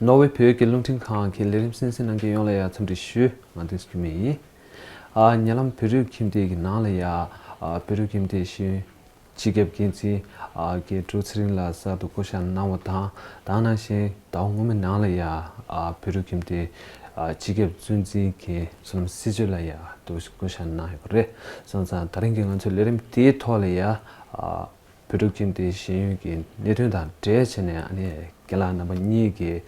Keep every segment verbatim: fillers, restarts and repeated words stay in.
ནོར་ཝེ་བོད་ཀྱི་རླུང་འཕྲིན་ཁང་གི་ལས་རིམ་གསན་གཟིགས་གནང་མཁན་ཡོངས་ལ་ཡང་འཚམས་འདྲི་ཞུ། ང་བསྟན་འཛིན་འགྱུར་མེད་ཡིན། ཨ། ཉེ་ལམ་བོད་ཕྲུག་ཁྱིམ་སྡེ་གི་ནང་ལ་ཡང་ཨ། བོད་ཕྲུག་ཁྱིམ་སྡེའི་ཤེས་ཡོན་སྤྱི་ཁྱབ་འགན་འཛིན་ཨ། རྒན་འབྲུག་ཚེ་རིང་ལགས་གསར་དུ་བསྐོ་བཞག་གནང་བ་དང་། དེ་ནང་བཞིན་ཟླ་བ་སྔོན་མའི་ནང་ལ་ཡང་ཨ། བོད་ཕྲུག་ཁྱིམ་སྡེའི་ཨ། སྤྱི་ཁྱབ་གཙོ་འཛིན་གྱི་བསོད་ནམས་སྲིད་གཅོད་ལགས་ཡང་དུ་བསྐོ་བཞག་གནང་ཡོད་པ་རེད། སོང་ཙང་ད་རིང་གི་ང་ཚོའི་ལས་རིམ་དེའི་ཐོག་ལ་ཡང་ཨ། བོད་ཕྲུག་ཁྱིམ་སྡེའི་ཤེས་ཡོན་གྱི་གནད་དོན་དང་འབྲེལ་བྱས་ནས། ཨ་ནི་རྒན་ལགས་རྣམ་པ་གཉིས་ཀྱིས་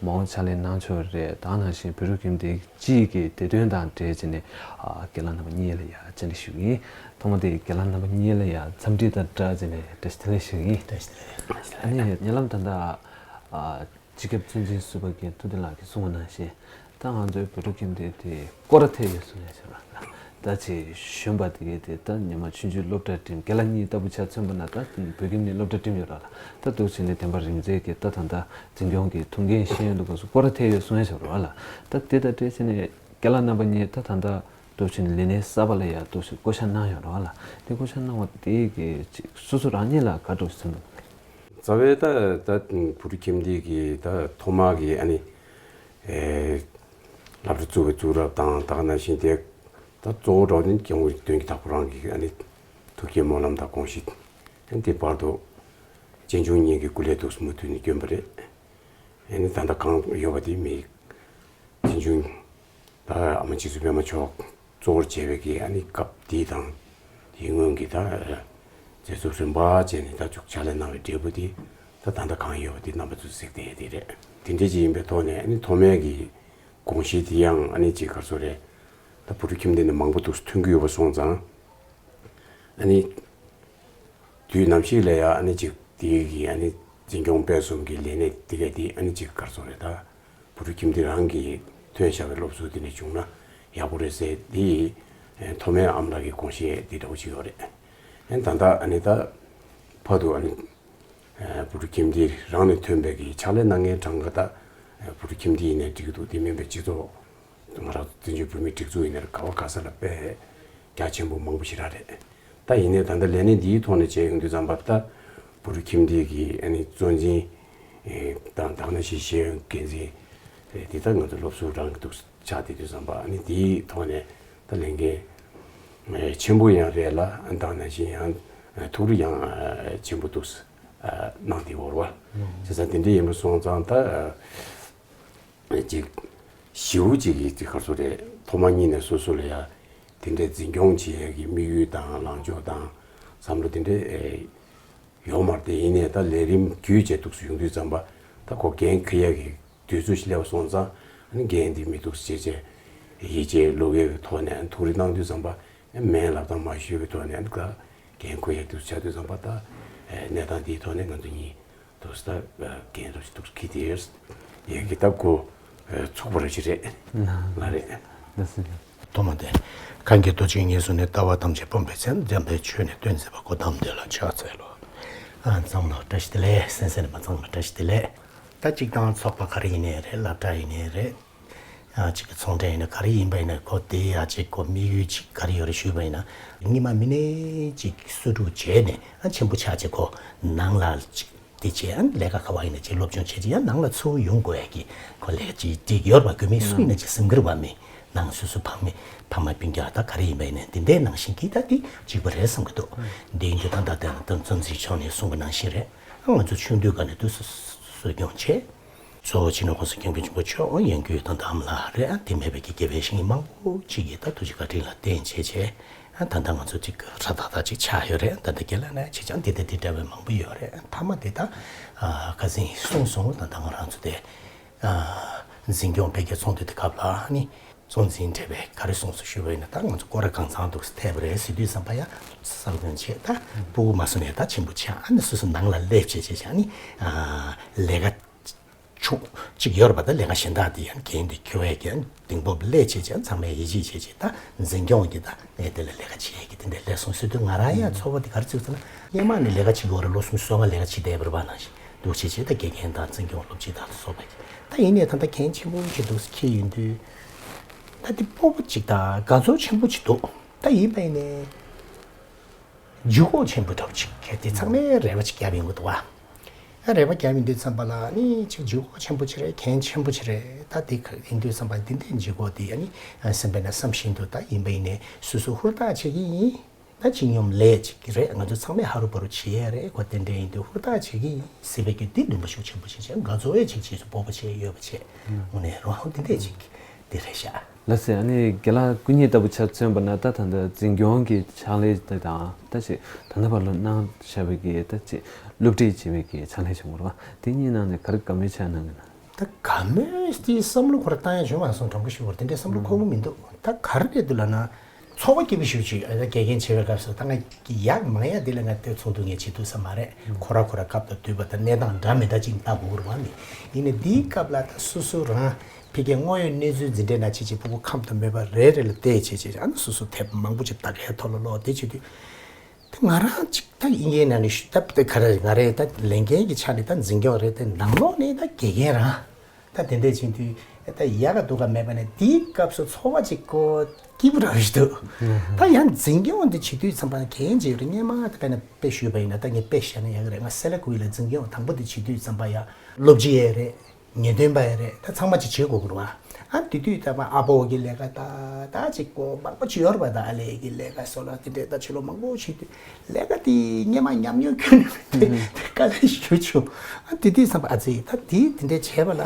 མ་འོངས་ཕྱག་ལས་གནང་ཕྱོགས་རེད། དེ་ནང་བཞིན་བོད་ཕྲུག་ཁྱིམ་སྡེའི་སྤྱི་ཡི་གི་བདེ་དོན་དང་འབྲེལ་བྱས་ནས་ཨ། རྒན་ལགས་རྣམ་པ་གཉིས་ལ་ཡང་བཅར་འདྲི་ཞུ་གི་ཡིན། ཐོག་མ་དེ་རྒན་ལགས་རྣམ་པ་གཉིས་ལ་ཡང་འཚམས་འདྲི་དང་སྦྲགས་བྱས་ནས་བཀྲ་ཤིས་བདེ་ལེགས་ཞུ་གི་ཡིན། བཀྲ་ཤིས་བདེ་ལེགས། ཨ་ནི་ཉེ་ལམ་ད་ལྟ་ཨ། སྤྱི་ཁྱབ་གཙོ་འཛིན་ཟུར་པ་རྒན་ཐུབ་བསྟན་ལགས་ཀྱིས་གསུངས་པ་ནང་བཞིན། ད་ང་ཚོའི་བོད་ཕྲུག་ཁྱིམ་སྡེ་དེ་སྐོར་ར་ཐེབས་ཡོད་གསུང་ཡ་ཞིག་རེད། ད་ཆེས་གཞོན་པ་དེ་གས་དེ་ད་ཉི་མ་ཆུང་ཆུང་སློབ་གྲྭ་འགྲིམས། རྒན་ལགས་གཉིས་ལྟ་བུ་ཆ་མཚོན་པ་ན་ད་བོད་ཁྱིམ་ནས་སློབ་གྲྭ་འགྲིམས་ཡོད་ར་ལ། ད་འདུག་བྱས་ནས་བདེན་པ་རིག་རྩལ་གྱི་ད་ད་ལྟ་འཛིན་སྐྱོང་གི་ཐུགས་འགན་བཞེས་ཡོང་དུས་སྐབས་སུ་སྐོར་ར་ཐེབས་ཡོད་གསུང་ཡ་ཞིག་རེད་བ་ལ། ད་དེ་དང་འབྲེལ་བྱས་ནས་རྒན་ལགས་རྣམ་པ་གཉིས་ད་ད་ལྟ་འདུག་བྱས་ནས་ལས་གནས་གསར་པ་ལ་ཡ་འདུག་བྱས་བསྐོ་བཞག་གནང་ཡོད་རེད་བ་ལ། དེ་བསྐོ་བཞག་གནང་བ་དེ་གི་ཅིག་སོ་སོ་རང་ཉིད་ལ་ག་འདྲ་ཞིག་མཚོན་པ། རྩ་བའི་ད་ད་བོད་ཕྲུག་ཁྱིམ་སྡེ་གི་ད་ཐོག་མ་གི་ཨ་ནི་ཨེ་སློབ་གྲྭ་བཙུགས་པའི་བཙུགས་རབས་དང་། ད་ག་ནང་བཞིན་དེ་ད་གཙོ་བོ་འགྲོ་ནི་སྐྱབས་མགོན་དོན་གྱི་བདག་པོ་རང་གི་ཨ་ནི་ཐུགས་བསྐྱེད་སྨོན་ལམ་དང་དགོངས་གཞི། ཨ་ནི་དེ་བར་དུ་གཅེན་གཅུང་གཉིས་ཀྱི་སྐུ་ལས་འདུག་སེ་མུ་མཐུད་ནས་བསྐྱོན་པ་རེད། ཨ་ནི་ད་ལྟ་གང་ཡོད་པ་དེ་མི་གཅེན་གཅུང་ད་ཨ་མ་རྗེ་བཙུན་པད་མ་མཆོག་གཙོ་བོར་བྱས་པའི་གི་ཨ་ནི་སྐབས་དེ་དང་དེའི་སྔོན་གྱི་ད་མཛད་ཚུལ་རིམ་པ་བྱས་ནས་ད་ཅུག་ཕྱག་ལས་གནང་བའི་འབྲས་བུ་དེ་ད་ད་ལྟ་གང་ཡོད་པ་དེ་རྣམ་པ་ཚོས་གཟིགས་བསྡད་ཡ་དེ་རེད། དེ་འདྲ་ཅིག་ཡིན་པའི་ཐོག་ནས་ཨ་ནི་ཐོག་མའི་གི་དགོངས་གཞི་དེ་ཡང་ཨ་ནི་ཅིག་ག་རེ་ཟེར་རེད། ད་བོད་ཕྲུག་ཁྱིམ་སྡེ་ནས་མང་པོ་འདུག་སེ་ཐོན་གྱི་ཡོད་པ་སོང་ཙང་། ཨ་ནི་དུས་ནམ་ཞིག་ལ་ཡང་ཨ་ནི་ཅིག་དེའི་གི་ཨ་ནི་འཛིན་སྐྱོང་སྤེལ་གསུམ་གྱི་ལས་གནས་དེ་གས་དེ་ཨ་ནི་ཅིག་ག་རེ་ཟེར་རེད། ད་བོད་ཕྲུག་ཁྱིམ་སྡེ་རང་གིས་ཐོན་བཞག་པའི་སློབ་གསོ་དེ་ནས་བྱུང་ན་ཡག་པོ་རེད་ཟེར། དེ་ཡི་ཐོག་མའི་ཨ་མ་ལགས་ཀྱི་དགོངས་གཞི་དེ་འདྲ་བོ་ཅིག་ཡོད་རེད། ཨ་ནི་ད་ལྟ་ཨ་ནི་ད་བར་དུ་ཨ་ནི་བོད་ཕྲུག་ཁྱིམ་སྡེ་རང་ནས་ཐོན་པའི་གི་ཕྱག་ལས་གནང་མཁན་གྲངས་ཀ་ད་བོད་ཕྲུག་ཁྱིམ་སྡེ་ཡིན་ནའི་འགྲིག་གི་འདུག་དེ་མིན་པའི་སྤྱི་ཚོགས་ང་རང་བཙན་བྱོལ་བོད་མིའི་སྒྲིག་འཛུགས་ཡིན་ནའི་ག་བ་ག་ས་ལ་དཔེ་རྒྱ་ཆེན་པོ་མང་པོ་ཞིག་རག་རེད། ད་ཡིན་ནའི་ད་ལྟ་ལས་གནས་འདིའི་ཐོག་ནས་བྱས་ཡོང་དུས་ཙམ་པ། ད་བོད་ཕྲུག་ཁྱིམ་སྡེ་གི་ཨ་ནི་གཙོ་འཛིན་དང་དེ་ནང་བཞིན་ཤེས་ཡོན་འགན་འཛིན་དེ་ད་ང་ཚོ་སློབ་ཟུར་རང་གི་འདུག་ཆགས་བསྡད་དུས་ཙམ་པ། ཨ་ནི་འདིའི་ཐོག་ནས་ད་ལས་འགན་ཆེན་པོ་ཡང་རེད་ལ། ཨ་ནི་དེ་ནང་བཞིན་ཡང་ཐུགས་རེ་ཡང་ཆེན་པོ་འདུག་གནང་བསྡད་ཡོད་རེད་བ། བྱས་ཙང་དེ་འདྲ་ཡིན་པ་སོང་ཙང་ད། ཅིག་ཞེ་པོ་ཅིག་གི་ཅིག་ག་རེ་ཟེར་རེད། ཐོག་མ་ཉིད་ནས་སོ་སོ་ལ་ཡ་དེ་འདྲའི་འཛིན་སྐྱོང་བྱེད་ཡ་གི་དམིགས་ཡུལ་དང་ལངས་ཕྱོགས་དང་བསམ་བློ་དེ་འདྲ་ཨེ་ཡོད་མ་རེད། དེ་ཡིན་ནའི་ད་ལས་རིམ་བརྒྱུད་བྱས་འདུག་སེ་ཡོང་དུས་ཙམ་པ། ད་ཁོ་འགན་འཁུར་ཡ་གི་དུས་ཚོད་ཞིག་སླེབས་པ་སོང་ཙང་། ཨ་ནི་འགན་འདི་མི་འདུག་སེ་བྱས་བྱས་ཡིད་ཆེས་བློ་འགེལ་གྱི་ཐོག་ནས་ཨ་ནི་ཐུགས་རེ་གནང་དུས་ཙམ་པ། ཨ་ནི་མིན་ལབ་སྟངས་མ་ཤེས་པའི་ཐོག་ནས་ཨ་ནི་ད་འགན་འཁུར་ཡ་འདུག་སེ་ཆགས་དུས་ཙམ་པ། ད་ཨེ་གནས་སྟངས་འདིའི་ཐོག་ནས་ང་ཚོ་གཉིས་དུ་ས་རྒན་རབས་ཅིག་ཏུ་ཁི་དེ་ཡོད། ཡ་གི་ད་གོ་ཚུགས་པ་རེ་ཞིག་རེད། ལ་རེད། ཐོག་མ་དེ་གང་གི་རྡོ་རྗེ་ངོས་བཟུང་ནས། ལྟ་བ་ཐམས་ཅད་སྤོང་བའི་ཚེ། འདི་འདྲའི་ཆོས་ནི་སྟོན་མཛད་པ། གོ་ཏམ་དེ་ལ་ཕྱག་འཚལ་ལོ། ཨ་ཚང་མ་ལ་བཀྲ་ཤིས་བདེ་ལེགས། གསན་གཟིགས་གནང་མཁན་ཚང་མ་བཀྲ་ཤིས་བདེ་ལེགས། ད་སྤྱིར་བཏང་ཚོགས་པ་ག་རེ་ཡིན་ནའི་རེད། སློབ་གྲྭ་ཡིན་ནའི་རེད། ཨ་གཅིག་གི་ཚོང་འབྲེལ་ཡིན་ན་ག་རེ་ཡིན་པ་ཡིན་ན། ཁོ་དེ་ཡ་གཅིག་ཁོ་དམིགས་ཡུལ་གཅིག་ག་རེ་ཡོད་རེད་ཞུས་པ་ཡིན་ན། སྔོན་མ་མི་སྣ་གཅིག་གསོ་སྒྲུབ་བྱས་ནས་ཨ་ཆེན་པོ་ཆགས་བྱས། ཁོ་ནང་ལ་གཅིག་དེ་བྱས། ཨ་ལས་ཀ་ག་བ་ཡིན་ན་གཅིག་སློབ་སྦྱོང་བྱས་བྱས། ཡང་ནང་ལ་འཚོ་བ་ཡོང་དགོས་ཡ་གི་ཁོ་ལས་ཀ་གཅིག་སྒྲིག་ཡོད་པ། དགོས་མེད་སུ་ཡིན་ན་གཅིག་སེམས་ཁུར་བ་མེད། ནང་སོ་སོ་ཕ་མེས་ཕ་མ་སྤུན་ཀྱག་ད་ག་རེ་ཡིན་པ་ཡིན་ན་དེ་འདྲའི་ནང་བཞིན་གྱི་ད་དེ་གཅིག་པ་རེད་བསམ་གྱི་འདུག་དེ་ཡིན་དུས་ད་ལྟ་དེ་ད་གཙོ་འཛིན་མཆོག་ནས་གསུངས་པ་ནང་བཞིན་རེད། ཨ་ང་ཚོ་ཆུང་དུས་སྒང་ནས་དུས་སུ་གསོ་སྐྱོང་བྱས། གཙོ་བོ་བྱས་ན་༸གོང་ས་༸སྐྱབས་མགོན་ཆེན་པོ་མཆོག་ཡང་སྒོས་ད་ལྟ་ཨ་མ་ལགས་རེད། ཨ་དེ་མེད་པའི་གི་དགེ་བའི་བཤེས་གཉེན་མང་པོ་ཅིག་གིས་ད་ཐུགས་རྗེ་བཀའ་དྲིན་ལ་བརྟེན་བྱས་བྱས། ཨ་ད་ལྟ་ང་ཚོ་ཅིག་ཧྲ་ཐག་ཐག་ཅིག་ཆགས་ཡོད་རེད། ད་ལྟ་རྒན་ལགས་ནས་བྱས་ཙང་དེ་ལྟ་དེ་འདྲ་བའི་མང་པོ་ཡོད་རེད། མཐའ་མ་དེ་ད་ཨ་ཁ་སང་གསུངས་སོང་། ད་ལྟ་ང་རང་ཚོ་དེ་ཨ་འཛིན་སྐྱོང་འཕེལ་རྒྱས་ཚོགས་འདུ་དེ་སྐབས་ལ་ཨ་ནི་གཙོ་འཛིན་བགྲེས་པས་ག་རེ་གསུངས་སོང་ཞུས་པ་ཡིན་ན། ད་ང་ཚོ་སྐོར་ར་གང་ཚང་འདུག་སེ་ཐེབས་རེད་ཟེར་དུས་ཙམ་པ། ཡ་གསར་དགོན་བྱས། ད་སྤུ་གུ་མ་སོང་ནས་ད་ཆེན་པོ་ཆགས། ཨ་ནི་སོ་སོ་ནང་ལ་སླེབས་བྱས་བྱས་བྱས། ཨ་ནི་ཨ་ལས་ཀ་ཆུང་ཅིག་ཡོད་རེད་པ། ད་ལས་ཀ་གཞན་དག་དེ་ཡང་འགན་དེ་འཁྱེར་བའི་འགན་གདིང་སྤོབས་སླེབས་བྱས་བྱས། ཚང་མས་ཡིད་ཆེས་བྱས་བྱས། ད་འཛིན་སྐྱོང་གི་ད་ངས་དེ་ལ་ལས་ཀ་བྱེད་ཡས་ཀྱི་དེ་འདྲའི་སླེབས་སོང་ཟེར་དུས། ང་རང་ཡང་ཚོར་བ་དེ་ག་རེ་ཚུགས་ཟེར་ན། སྔོན་མ་ནས་ལས་ཀ་བྱེད་ཀྱི་ཡོད་རེད། ལོ་སུམ་ཅུ་སོ་ལྔ་ལས་ཀ་བྱེད་བསྡད་པ་རེད་པ། ནང་བཞིན་འདུག་བྱས་བྱས་ད་དགེ་རྒན་དང་འཛིན་སྐྱོང་སློབ་སྤྱི་དང་སོགས་པ། ད་ཡིན་ནའི་ད་ལྟ་འགན་ཆེན་པོ་ཞིག་འདུག་སེ་འཁྱེར་ཡོང་དུས། ད་དེ་སྤོབས་པ་ཅིག་དང་དགའ་ཚོར་ཆེན་པོ་ཅིག་འདུག་ད་ཡིན་པ་ཡིན་ནའི་ལྗིད་ཁོག་ཆེན་པོ་འདྲ་པོ་ཅིག་གལ་ཏེ་ཚང་མས་རེ་བ་ཅིག་བརྒྱབ་ཡོང་གི་འདུག་བ། ད་རེ་བ་རྒྱབ་ཡིན་དུས་ཙམ་པ་ལ་ནི་ཅིག་ལྗིད་ཁོག་ཆེན་པོ་ཅིག་རེད། འགན་ཆེན་པོ་ཅིག་རེད། ད་དེ་ག་ཡིན་དུས་ཙམ་པ་འདི་འདྲའི་ལྗིད་ཁོག་དེ་ཨ་ནི་སེམས་པའི་ནང་བསམ་བཞིན་དུ་ད་ཡིན་པ་ཡིན་ནའི་སོ་སོ་ཧུར་ཐག་བྱེད་ཀྱི་ཡིན། ད་སྤྱི་སྙོམས་ལས་ཅིག་རེད། ང་ཚོ་ཚང་མས་ཧ་རུ་བ་རུ་བྱེད་ཡས་རེད། གོ་དེ་འདྲ་ཡིན་དུས་ཧུར་ཐག་བྱེད་ཀྱི་ཡིན་ཟེར་བའི་གི་འདི་འདུན་པ་ཤུགས་ཆེན་པོ་ཞིག་བྱས། ང་ཚོ་བས་ཅིག་རྗེས་སུ་སྤོབས་པ་བྱས་ཡོད་པ་བྱས། དངོས་གནས་རང་ཧོ་འདི་འདྲས་ཅིག་འདི་རེད་ཤག་ལགས་སེ། ཨ་ནི་རྒན་ལགས་སྐུ་ཉིད་ལྟ་བུ་ཆ་མཚོན་པ་ན་ད་ད་ལྟ་འཛིན་སྐྱོང་གི་ཕྱག་ལས་དེ་དང་ད་ཅིག་ད་ལྟ་བར་ལ་གནང་བཞག་པའི་གི་ད་ཅིག་སློབ་ཁྲིད་བྱེད་པའི་གི་ཕྱག་ལས་བྱེད་དགོས་རེད་བ། དེ་གཉིས་ནང་ནས་ག་རེ་དགའ་མོས་ཆགས་གནང་གི་ན། ད་དགའ་མོས་དེ་བསམ་བློ་ཁོ་ར་བཏང་ཡ་བྱུང་མ་སོང་། དྲང་པོ་ཞུ་བར་དེ་འདྲའི་བསམ་བློ་འཁོར་གི་མི་འདུག་ད་ག་རེ་རེད་འདུག་ལབ་ན། ཚོར་བ་སྐྱིད་པོ་ཞིག་ཅིག་ཨ་ད་དགེ་རྒན་བྱེད་པའི་སྐབས་སུ་ད་ང་གི་ཡག་མང་ཡག་དེ་ལ་ང་དེ་ཚོགས་འདུ་ངས་བྱེད་ཐུབ་ས་མ་རེད། ཁོ་ར་ཁོ་ར་སྐབས་དང་དུས་པ་དང་གནས་སྟངས་འདྲ་མི་འདྲ་ཅིག་ལྟ་དགོས་རེད་བ། ནི་ཡིན་ནའི་འདིའི་སྐབས་ལ་ད་སོ་སོ་རང་ཕ་གིའི་དངོས་ཡོད་གནས་ཚུལ་འཛིན་གྲྭའི་ནང་བྱེད་ཅིག་ཕྲུ་གུ་ཁམས་དང་མོས་པ་རེ་རེ་ལ་བལྟས་བྱེད་བྱེད་ཨ་ནི་སོ་སོ་དེབ་མང་པོ་ཅིག་ལྟ་གའི་ཐོག་ལ་ཀློག་དེ་བྱེད་དུས། ད་ང་རང་ཅིག་ད་དབྱིན་ཇིའི་ནང་ནས་ཞུ་ད་དེ་ག་རེ་ང་རེ་ད་ལས་འགན་གྱི་ཆ་ནས་ད་འཛིན་སྐྱོང་རེད་དེ་ནང་ལོགས་ནས་ད་དགེ་རྒན་རང་ད་དེ་འདྲས་བྱེད་དུས་ད་ཡག་ག་སྡུག་ག་མེད་པ་ནས་དེའི་སྐབས་སུ་ཚོར་བ་ཅིག་གོ་སྐྱིད་པོ་རང་ཞིག་འདུག་ད་ཡང་འཛིན་སྐྱོང་དེ་བྱེད་དུས་ཙམ་པ་ན་དགེ་རྒན་ཅིག་རེད། སྔོན་མ་ད་དཔེར་ན་དཔེ་ཞུས་པ་ཡིན་ན་ད་ངས་དཔེ་བཞག་ན་ཡག་གི་རེད། ང་སེ་ལ་ཀུ་ཝི་ལ་འཛིན་སྐྱོང་དང་པོ་དེ་བྱེད་དུས་ཙམ་པ་ཡ་སློབ་སྤྱི་ཡས་རེད། ངེས་སྟོན་པ་ཡང་རེད། ད་ཚང་མ་ཅིག་བྱེད་དགོས་ཀྱི་རེད་བ། ཨ་དེ་དུས་ད་མ་ཨ་ཕོ་གི་ལས་ཀ་ད་ད་ཅིག་གོ་མང་པོ་བྱེད་ཡོད་རེད་པ། ད་ཨ་ལས་ཀྱི་ལས་ཀ་སོགས་ལ་དེ་འདྲས་ད་ཕྱི་ལོགས་མང་པོ་བྱེད་དུས་ལས་ཀ་དེ་སྔོན་མ་ཉམས་མྱོང་ཁྱོན་ནས་མེད་དེ་དཀའ་ལས་ཞེ་པོ་བྱུང་། ཨ་དེ་དུས་བསམ་པ་ཨ་ཙི་ད་དེ་དེ་འདྲས་བྱས་པ་ལ་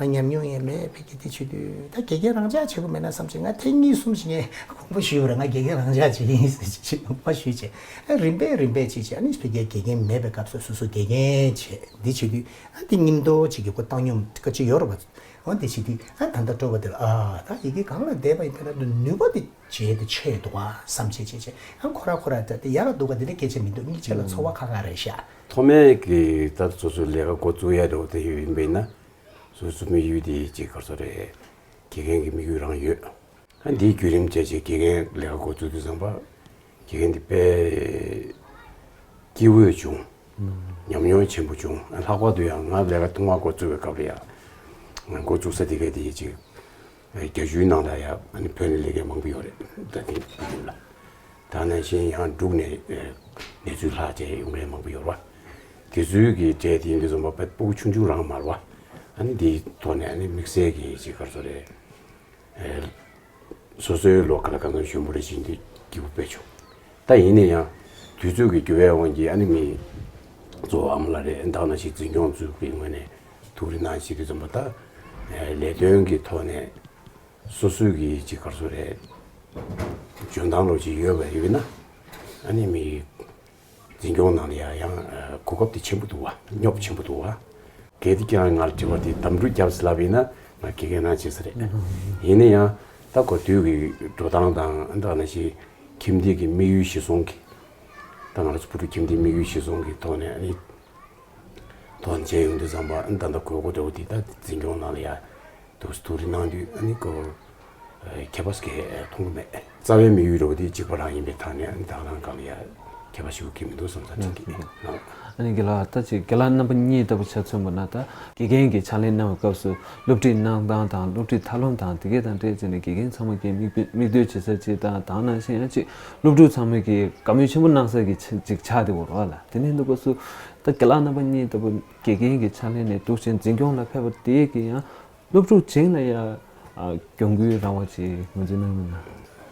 ང་ཉམས་མྱོང་ཡང་མེད། ཕ་གི་དེ་བྱེད་དུས་ད་དགེ་རྒན་རང་འཇགས་བྱེད་དགོས་མེད་ན་བསམ་ཅིག་ང་ཐེངས་གཉིས་གསུམ་ཞིག་ངས་དགོངས་པ་ཞུས་པ་རེད། ང་དགེ་རྒན་རང་འཇགས་བྱེད་ཀྱི་ཡིན་ཟེར་ཅིག་དགོངས་པ་ཞུས་བྱས། ཨ་རིམ་པས་རིམ་པས་ཅིག་བྱས། ཨ་ནི་ཕ་གིའི་དགེ་རྒན་མེད་པའི་སྐབས་སུ་སོ་སོ་དགེ་རྒན་བྱས་འདི་བྱེད་དུས། ཨ་དེ་སྙིང་སྟོབས་ཅིག་གི་སྒོ་བཏང་སྙོམས་ཀ་ཅིག་ཡོད་རེད་པ། འོ་དེ་བྱེད་དུས་ཨ་ད་ལྟ་སྤྲོ་བ་དེ་ལ་ཨ་ད་ཡི་གེ་གང་ལ་བསྡད་པ་ཡིན་པས་ན་ནུས་པ་དེ་བྱས་ཏེ་ཆེ་འདུག་ཨ་བསམ་བྱས་བྱས་བྱས། ཨ་ཁོ་ར་ཁོ་ར་ད་དེ་ཡག་ག་སྡུག་ག་དེ་འདྲ་སྐད་ཆ་མི་འདུག་གཉིས་ཆ་ལ་ཚོར་བ་ཁ་ཁ་རེད་ཤག་ཐོག་མའི་གི་ད་སོ་སོའི་ལས་ཀ་འགོ་བཙུགས་ཡ་འདྲ་བོ་དེ་ཡོད་ཡིན་པས་ན་སོ་སོའི་དམིགས་ཡུལ་དེ་ཅིག་ག་རེ་ཟེར་རེད། དགེ་རྒན་གྱི་དམིགས་ཡུལ་རང་ཡོད། ཨ་འདིའི་བརྒྱུད་རིམ་བཅས་ཀྱི་དགེ་རྒན་ལས་ཀ་འགོ་བཙུགས་དུས་ཙམ་པ་དགེ་རྒན་འདི་དཔེ་སྐྱིད་པོ་བྱུང་། ཉམས་མྱོང་ཆེན་པོ་བྱུང་། ཨ་ལྷག་པར་དུ་ཡང་ང་ལས་ཀ་ཐོག་མར་འགོ་བཙུགས་པའི་སྐབས་ལ་ཡང་ང་འགོ་བཙུགས་ས་དེ་ག་དེ་ཅིག་བརྒྱད་ཅུའི་ནང་ལ་ཡང་ཨ་ནི་བོད་ནས་སླེབས་མཁན་མང་པོ་ཡོད་རེད། ད་དེ་དེ་ལ་ད་ནང་བཞིན་ཡང་འབྲུག་ནས་གནས་ཚུལ་ལྷག་བཅས་ཡོང་མཁན་མང་པོ་ཡོད་རེད་བ། དེ་ཚོའི་གི་གྲས་དེ་ཡིན་དུས་ཙམ་པ་དཔེ་སྤུ་གུ་ཆུང་ཆུང་རང་མ་རེད་བ། ཨ་ནི་འདིའི་ཐོག་ནས་ཨ་ནི་དམིགས་བསལ་གྱི་ཅིག་ག་རེ་ཟེར་རེད། སོ་སོའི་ལོ་ག་ལ་གང་འཚམ་གཞོན་པོ་རེ་བཞིན་དུ་སྐྱིད་པོ་དཔེ་བྱུང་། ད་ཡིན་ན་ཡང་དུས་ཚོད་ཀྱི་འགྱུར་བའི་དབང་གིས་ཨ་ནི་མི་གཙོ་བོ་ཨ་མ་ལགས་རེད། ད་ག་ནང་བཞིན་འཛིན་སྐྱོང་ཚོའི་ངོས་ནས་ཐུགས་རེ་གནང་བྱེད་དུས་ཙམ་པ་ད་ལས་དོན་གྱི་ཐོག་ནས་སོ་སོའི་གི་ཅིག་ག་རེ་ཟེར་རེད། འཇོན་ཐང་ལོ་ཅིག་ཡོད་པ་ཡོད་ན་ཨ་ནི་མི། འཛིན་སྐྱོང་ནང་ལ་ཡང་ཡང་གོ་སྐབས་དེ་ཆེན་པོ་འདུག་བ། སྙོབ་ཆེན་པོ་འདུག་བ། གལ་ཏེ་ཁྱེད་རང་ང་ལ་དྲི་བ་དེ་དམ་ཕྲུག་རྒྱབ་ཟེར་ལབ་ཡིན་ན་ང་དགེ་རྒན་རང་བྱེད་ས་རེད། ཡིན་ན་ཡང་ད་གོ་དུས་ཀྱི་འགྲོ་སྟངས་དང་ད་ནང་བཞིན་ཁྱིམ་སྡེ་གི་དམིགས་ཡུལ་གཞིར་བཟུང་གི་ད་ང་ཚོ་བུ་ཕྲུག་ཁྱིམ་སྡེའི་དམིགས་ཡུལ་གཞིར་བཟུང་གི་ཐོག་ནས་ཨ་ནི་དོན་བྱས་ཡོང་དུས་ཙམ་པ་ཨ་ནི་ད་ལྟ་དགོས་མཁོ་འདྲ་བོ་དེ་ད་འཛིན་སྐྱོང་ནང་ལ་ཡ། དུ་དུ་རི་ནང་དུས་ཨ་ནི་ཀོ་ཁྱད་པར་སྐད་མཐོང་གི་མེད། རྩ་བའི་དམིགས་ཡུལ་རོ་དེ་གཅིག་པ་རང་ཡིན་པའི་ཐག་ནས་ཨ་ནི་ད་ག་རང་གང་ལ་ཡ་ཁྱད་པར་ཞིག་གི་མི་འདུག་བསམ་ས་དྲན་གི་ཨ་ནི་རྒན་ལགས་ད་ཅིག་རྒན་ལགས་རྣམ་པ་གཉིས་ལྟ་བུ་ཆ་མཚོན་པ་ན་ད་དགེ་རྒན་གྱི་ཕྱག་ལས་གནང་བའི་སྐབས་སུ་སློབ་ཁྲིད་གནང་སྟངས་དང་སློབ་ཁྲིད་ཐབས་ལམ་དང་དེ་གས་དང་འབྲེལ་བྱས་ནས་དགེ་རྒན་ཚང་མ་གི་མིག་དཔེ་མིག་ལྟོས་བྱེད་ས་ཅིག་དང་དང་ནང་བཞིན་ཡང་ཅིག་སློབ་ཕྲུག་ཚང་མ་གི་དགའ་མོས་ཆེན་པོ་གནང་ས་གི་ཅིག་ཆགས་བསྡད་ཡོད་རེད་བ་ལ། དེ་ནས་འདུག་སྐབས་སུ་ད་རྒན་ལགས་རྣམ་པ་གཉིས་ལྟ་བུ་དགེ་རྒན་གྱི་ཕྱག་ལས་ནས་འདུག་ཅིང་འཛིན་སྐྱོང་ལ་ཕེབས་པ་དེ་གི་ཡང་སློབ་ཕྲུག་བྱིངས་ལ་ཡང་གྱོང་གུན་རག་པ་ཅིག་ངོས་འཛིན་གནང་མིན་ན།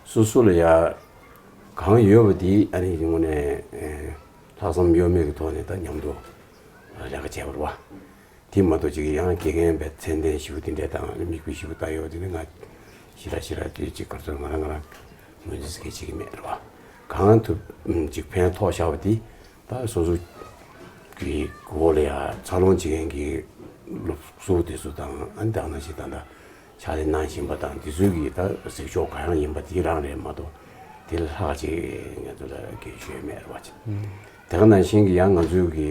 སོ་སོ་ལ་ཡང་གང་ཡོད་པ་དེ་ཨ་ནི་དངོས་གནས་ལྷག་བསམ་གཡོ་མེད་ཀྱི་ཐོག་ནས་ད་མཉམ་དུ་ལས་ཀ་བྱས་པ་རེད་བ། དེ་མ་གཏོགས་ཅིག་ཡང་དགེ་རྒན་པའི་མཚན་ལྡན་ཞིག་དེ་འདྲས་དང་མིག་དཔེ་ཞིག་ལྟ་ཡོད་དེ་ནི་ང་ཞི་ར་ཞི་ར་དེ་ཅིག་གར་སོང་ང་རང་ང་རང་ངོས་འཛིན་ཟེར་མཁན་ཅིག་མེད་རེད་བ། གང་ཐུབ་ཅིག་ཕན་ཐོགས་བཞག་པ་དེ་ད་སོ་སོ་གི་འོག་ལ་ཡ་འཚར་ལོངས་བྱེད་མཁན་གྱི་སློབ་ཟུར་དེ་ཚོ་དང་ཨ་ནི་ད་ག་ནང་བཞིན་ད་ལྟ་ཕྱག་ལས་གནང་བཞིན་པ་དང་དེ་ཚོའི་གི་ད་གཟིགས་ཕྱོགས་ག་ཡང་ཡིན་པ་དེ་རང་རེད་མ་གཏོགས་དེ་ལས་ལྷག་ཅིག་ང་ཚོ་ལ་གལ་ཞུ་ཡས་མེད་རེད་བ། དེ་ག་ནང་བཞིན་གྱི་ཡང་ང་ཚོའི་གི་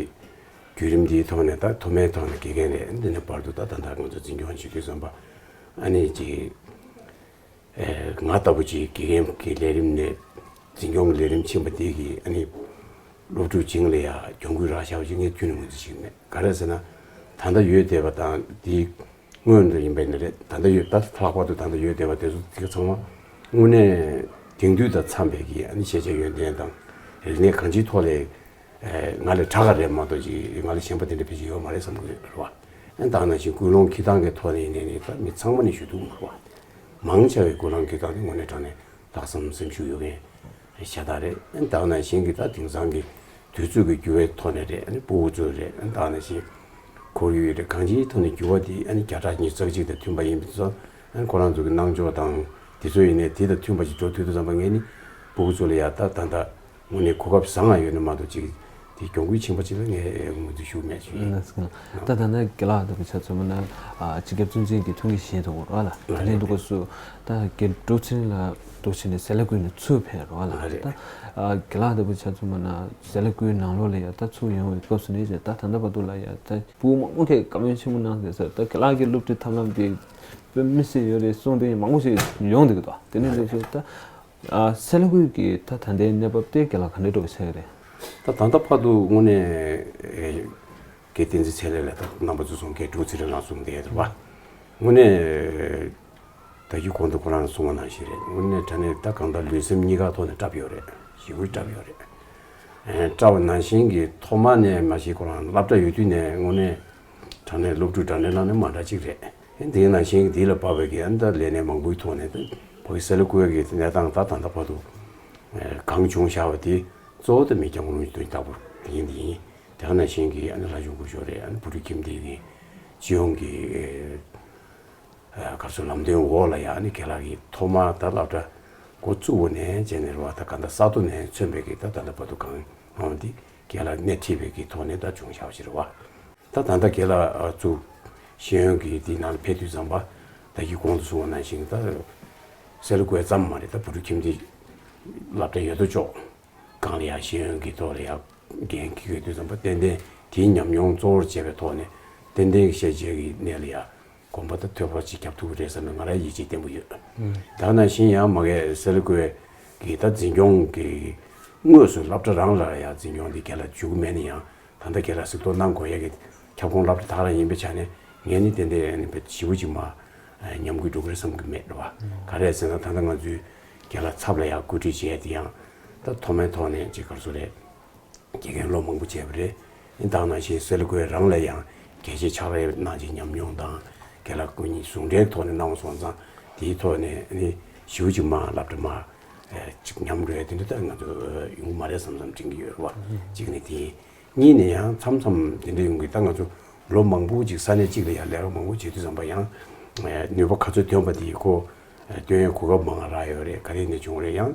བརྒྱུད་རིམ་འདིའི་ཐོག་ནས་ད་ཐོག་མའི་ཐོག་ནས་དགེ་རྒན་རེད། འདི་ནས་བར་དུ་ད་ད་ལྟ་ང་ཚོ་འཛིན་སྐྱོང་བྱེད་དུས་ཙམ་པ་ཨ་ནི་ཅིག་ཨེ་ང་ལྟ་བུ་ཅིག་དགེ་རྒན་གྱི་ལས་རིམ་ནས་འཛིན་སྐྱོང་གི་ལས་རིམ་ཕྱིན་པ་དེ་གིས་ཨ་ནི་སློབ་ཕྲུག་བྱིངས་ལ་ཡ་གྱོང་གུན་རག་བཞག་པ་ཅིག་ངས་ཁྱོན་ནས་ངོས་འཛིན་བྱེད་ཀྱི་མེད། ག་རེ་ཟེར་ན་ད་ལྟ་ཡོད་བསྡད་པ་དང་དེའི་སྔོན་དུ་ཡིན་པ་ཡིན་ན་རེད། ད་ལྟ་ཡོད་ད་ལྷག་པར་དུ་ད་ལྟ་ཡོད་བསྡད་པ་དེ་ཚོ་དེ་ག་ཚང་མ་དངོས་གནས་དེང་དུས་དང་འཚམས་པའི་གི་ཨ་ནི་ཤེས་བྱ་ཡོན་ཏན་དང་རིག་གནས་གང་ཅིའི་ཐོག་ལས་ ང་ལས་དྲག་ག་རེད་མ་གཏོགས་ཅིག་ང་ལས་ཞན་པ་དེ་འདྲ་ཕལ་ཆེར་ཡོད་མ་རེད་བསམ་གི་ཡོད་རེད་བ། ཨ་ནི་ད་ནང་བཞིན་ཀུན་སློང་འཁྱེར་སྟངས་ཀྱི་ཐོག་ནས་ཡིན་ནའི་ནི་ད་མི་ཚང་མ་ནས་ཞུ་ཐུབ་མ་རེད་བ། མང་ཆེ་བའི་ཀུན་སློང་འཁྱེར་སྟངས་དེ་དངོས་གནས་དྲང་གནས་ལྷག་བསམ་སེམས་ཤུགས་ཡོད་མཁན་ཤ་སྟག་རེད། ཨ་ནི་ད་ནང་བཞིན་གྱི་ད་དེང་སང་གི་དུས་ཚོད་ཀྱི་འགྱུར་བའི་ཐོག་ནས་རེད། ཨ་ནི་སྤུ་གུ་ཚོ་རེད། ཨ་ནི་ད་ནང་བཞིན་ཁོར་ཡུག་རེད། གང་ཅིའི་ཐོག་ནས་འགྱུར་བ་དེ་ཨ་ནི་བརྒྱ་ཕྲག་ཉི་ཤུ་རྩ་གཅིག་དང་མཐུན་པ་ཡིན་པ་ཙང་། ཨ་ནི་ཁོ་རང་ཚོ་གི་རྣམ་འགྱུར་དང་དེ་ཚོ་ཡིན་ནའི་དེ་དང་མཐུན་པ་ཞིག་འགྲོ་ཐུབ་དུས་ཙམ་པ་ངས་ནི་སྤུ་གུ་ཚོ་ལ་ཡ་ད་ད་ལྟ་དངོས་གནས་གོ་སྐབས་བཟང་ང་ཡོད་ན་མ་གཏོགས་ཅིག་དེ་གྱོང་གུད་ཕྱིན་པ་ཅིག་ལ་ངས་ངོས་འཛིན་ཞུ་མེད་ཞུ་ཡིན། ད་ད་ལྟ་རྒན་ལགས་ལྟ་བུ་ཆ་མཚོན་པ་ན་སྤྱི་ཁྱབ་གཙོ་འཛིན་གྱི་ཐུགས་ངེས་བཞེས་ཐུབ་དགོས་ར་ལ། དེ་ནས་འདུག་གོ་སུ་ད་རྒན་འབྲུག་ཚེ་རིང་ལགས་འདུག་བྱས་ནས་སེ་ལ་ཀུའི་ནས་ཚུར་ཕེབས་ར་ལ། ད་རྒན་ལགས་ལྟ་བུ་ཆ་མཚོན་པ་ན་སེ་ལ་ཀུའི་ནང་ལོགས་ལ་ཡ་ད་ཚུར་ཡོང་བའི་སྐབས་སུ་ནས་ད་ད་ལྟ་བར་དུ་ལ་ཡ་ད་སྤུ་གུ་མང་པོ་གིས་བཀའ་མོལ་ཆེན་པོ་གནང་ཟེར་ཟེར། ད་རྒན་ལགས་ཀྱི་སློབ་ཁྲིད་ཐབས་ལམ་དེ་དཔེ་མི་སྲིད་ཡོད་རེད་གསུངས་དེ་མང་པོ་ཞིག་ཡོང་འདུག་གི་འདུག་དེ་ནས་འདུག་སུ་ད། ཨ། སེ་ལ་ཀུའི་གི་ད་ད་ལྟའི་གནས་བབ་དེ་རྒན་ལགས་ག་འདྲ་འགྲོ་གི་ཆགས་ཀྱི་རེད། ད་ད་ལྟ་བར་དུ་དངོས་གནས་ཨེ། རྒན་བསྟན་འཛིན་ཚེ་རིང་ལགས་དང་རྣམ་པ་ཚོ་གསུང་མཁན་འབྲུག་ཚེ་རིང་ལགས་གསུང་བསྡད་ཡོད་རེད་བ། དངོས་གནས་ད་ཡུལ་གོང་དུ་ཁོ་རང་གསུང་བ་ནང་བཞིན་རེད། དངོས་གནས་དྲང་གནས་ད་གང་ལྟར་ལུས་སེམས་གཉིས་ཀ་ཐོག་ནས་སྐྲག་ཡོད་རེད། ཞེ་པོ་སྐྲག་ཡོད་རེད། ཨེ། སྐྲག་པ་ནང་བཞིན་གྱི་ཐོག་མ་ནས་མ་གཞི་ཁོ་རང་སློབ་གྲྭ་ཡོད་དུས་ནས་དངོས་གནས་དྲང་གནས་སློབ་ཕྲུག་འདྲ་གནས་ལ་ནི་མ་འདྲ་གཅིག་རེད། དེ་ནང་བཞིན་དེ་ལ་བབས་པའི་གི་ཨ་ནི་ད་ལས་གནས་མང་པོའི་ཐོག་ནས་ད་ཕ་གི་སེ་ལ་ཀུའི་གི་གནས་སྟངས་ད་ད་ལྟ་བར་དུ་གང་བྱུང་བཞག་པ་དེ་གཙོ་བོ་དེ་མི་སྐྱ་ངོ་རུ་དོན་ལྟ་བུ་དེ་ཡིན་དེ་ཡིན། དེ་ག་ནང་བཞིན་གི་ཨ་ནི་ལྷ་ཆུང་སྐུ་ཞབས་རེད། ཨ་ནི་བུ་ཕྲུག་ཁྱིམ་སྡེ་གི་སྤྱི་ཡོངས་ཀྱི་ག་ཚོད་ལམ་སྟོན་འོག་ལ་ཡ་ཨ་ནི་རྒན་ལགས་ཀྱི་ཐོག་མ་ད་སློབ་གྲྭ་འགོ་བཙུགས་པ་ནས་བྱས་ནས་རེད་བ། ད་ག་ད་ས་ཐོག་ནས་མཚོན་པའི་གི་ད་ད་ལྟ་བར་དུ་གང་འོང་དེ་རྒན་ལགས་སྣེ་ཁྲིད་པའི་གི་ཐོག་ནས་ད་བྱུང་བཞག་པ་ཞིག་རེད་བ། ད་ད་ལྟ་རྒན་ལགས་ཚུར་ཤེས་ཡོན་གྱི་དེ་ནང་ཕེབས་དུས་ཙམ་པ་ད་ཡིག་གོང་དུ་སོང་བ་ནང་བཞིན་ད་སེ་ལ་ཀུའི་ཙམ་མ་རེད། ད་བུ་ཕྲུག་ཁྱིམ་སྡེ་སློབ་གྲྭ་ཡོད་དོ་ཅོག་སྒང་ལ་ཡང་ཤེས་ཡོན་གྱི་ཐོག་ལ་ཡང་འགན་འཁྱེར་དུས་ཙམ་པ་ཏན་ཏན་དེའི་ཉམས་མྱོང་གཙོ་བོར་བྱས་པའི་ཐོག་ནས་ཏན་ཏན་ཤེས་བྱའི་གནས་ལ་ཡང་གོམ་པ་ད་ཐོད་པ་ཅིག་རྒྱབ་ཐུབ་ཀྱི་རེད་བསམ་པའི་ང་རང་ཡིད་ཆེས་བརྟན་པོ་ཡོད། ད་ནང་བཞིན་ཡང་མ་གི་སེ་ལ་ཀུའི་གི་ད་འཛིན་སྐྱོང་གི་དངོས་སུ་སློབ་གྲྭ་རང་ལ་ཡང་འཛིན་སྐྱོང་འདི་རྒན་ལགས་བྱེད་ཀྱི་མེད་ན་ཡང་། ད་ལྟ་རྒན་ལགས་གཟིགས་རྟོག་གནང་དགོས་ཡ་གི་ཁྱབ་ཁོངས་སློབ་གྲྭ་དག་རང་ཡིན་པའི་ཆ་ནས་ངས་ནི་ཏན་ཏན་ནི་ཞེ་པོ་ཅིག་མ་ཉམས་རྒུད་འགྲོ་གི་རེད་བསམ་གི་མེད་རེད་བ། ག་རེ་ཟེར་ན་ད་ལྟ་ང་ཚོའི་རྒན་ལགས་ཚབ་ལ་ཡང་བཀོད་སྒྲིག་བྱས་དེ་ཡང་ད་མཐོ་དམན་ཐོག་ནས་ཅིག་ག་རེ་ཟེར་རེད། དགེ་རྒན་ལོ་མང་པོ་བྱས་པ་རེད། ཡིན་ད་ནང་བཞིན་སེ་ལ་ཀུའི་རང་ལ་ཡང་རྒྱལ་གཅེས་ཕྱག་ལས་གནང་རྒྱུའི་ཉམས་མྱོང་དང་རྒན་ལགས་སྐུ་ཉིད་ཟུང་འབྲེལ་ཐོག་ནས་གནང་བ་སོང་ཙང་དེའི་ཐོག་ནས་ནི་ཞེ་པོ་ཅིག་མ་སློབ་གྲྭ་མ་ཅིག་ཉམས་འགྲོ་ཡ་དེ་འདྲ་ད་ང་ཚོ་ཡོང་གི་མ་རེད་བསམ་བསམ་དྲན་གྱི་ཡོད་རེད་བ། གཅིག་ནི་དེ་ཡིན། གཉིས་ནས་ཡང་མཚམས་མཚམས་དེ་འདྲ་ཡོང་གི་ད་ང་ཚོ་ལོ་མང་པོ་ཅིག་ས་གནས་གཅིག་ལ་ཡང་ལས་ཀ་མང་པོ་བྱེད་དུས་ཙམ་པ་ཡང་ནུས་པ་ག་ཚོད་ཐོན་པ་དེ་ཁོ་སྟོན་ཡའི་གོ་སྐབས་མང་རག་ཡོད་རེད། ག་རེ་ནས་བྱུང་རེད། ཡང་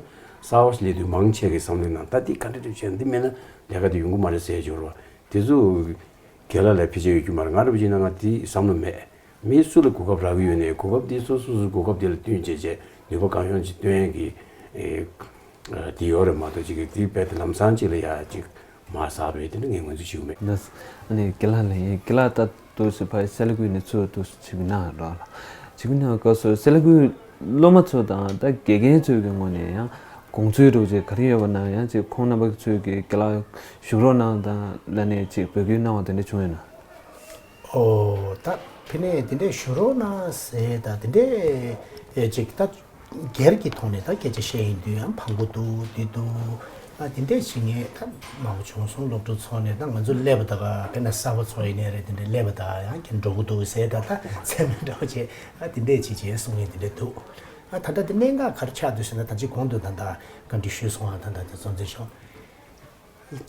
གསར་པ་ཞིག་སླེབས་དུས་མང་ཆེ་གི་བསམ་བློའི་ནང་ད་འདི་ག་འདྲ་འདྲ་བྱས་ན་འདི་མེད་ན་ལས་ཀ་དེ་ཡོང་གི་མ་རེད་ཟེར་འབྱོར་བ་དེ་ཚོ་རྒན་ལགས་ལ་ཕལ་ཆེར་ཡོད་རྒྱུ་མ་རེད། ང་རེ་བ་ཅིག་ན་ང་དེ་བསམ་བློ་མེད། མི་སུ་ལ་གོ་སྐབས་རག་གི་ཡོད་ནའི་གོ་སྐབས་དེ་སོ་སོ་སོའི་གོ་སྐབས་དེ་ལ་བསྟུན་བྱས་བྱས་ནུས་པ་གང་ཡོང་ཅིག་སྟོན་ཡས་ཀྱི་ཨེ་ཨ་དེ་ཡོད་རེད་མ་གཏོགས་ཅིག་གི་དེ་རྦད་དེ་ལམ་སང་ཅིག་ལ་ཡ་ཅིག་མ་ཟ་བས་དེ་འདྲ་ངས་ངོས་འཛིན་ཞུ་གི་མེད། ལགས། ཨ་ནི་རྒན་ལགས་ལ་ཡིན། རྒན་ལགས་ད་དུས་སུ་ཕ་སེ་ལ་ཀུའི་ནས་ཚུར་དུས་སུ་ཆིབས་གནང་རོགས་ལ། ཆིབས་གནང་སྐབས་སུ་སེ་ལ་ཀུའི་སློབ་མ་ཚོ་དང་ད་དགེ་རྒན་ཚོའི་གི་ངོས་ནས་ཡང་དགོངས་ཚུལ་འདྲ་བོ་ཅིག་ག་རེ་ཡོད་པ་ན་ཡང་ཅིག་ཁོང་རྣམ་པ་ཚོས་གི་རྒན་ལགས་བཞུགས་རོགས་གནང་དང་ལབ་ནས་ཅིག་འབོད་སྐུལ་གནང་བ་དེ་འདྲ་བྱུང་ཡོད་ན། ཨོ་ད་ཕི་ནས་དེ་འདྲས་བཞུགས་རོགས་གནང་ཟེར་ད་དེ་འདྲས་ཅིག་ད་སྒེར་གྱི་ཐོག་ནས་ད་སྐད་ཆ་བཤད་ཡིན་དུས་ཡང་ཕངས་པོ་འདུག་འདི་འདུག་ཨ་དེ་འདྲས་ཞིག་ངས་ད་མང་པོ་བྱུང་སོང་། སློབ་ཕྲུག་ཚོ་ནས་ད་ང་ཚོ་སླེབས་པ་ད་ག་དཔེར་ན་གསར་པ་ཚོ་ཡིན་ནའི་རེད། དེ་འདྲས་སླེབས་པ་ད་ཡང་ཁྱེད་འགྲོ་གི་འདུག་ཟེར་ད་ད་མཚན་སྨད་འདྲ་བོ་བྱས་ཨ་དེ་འདྲས་ཅིག་བྱས་གསུང་མཁན་དེ་འདྲས་འདུག་ཨ་ད་ལྟ་དེ་གནད་འགག་ག་རེ་ཆགས་འདུག་ཟེར་ན་ད་ཅི་གོང་དུ་ད་ད་བཀའ་འདྲི་ཞུས་སོང་ཨ་ད་ད་དེ་གཙོ་འཛིན་ཤོག་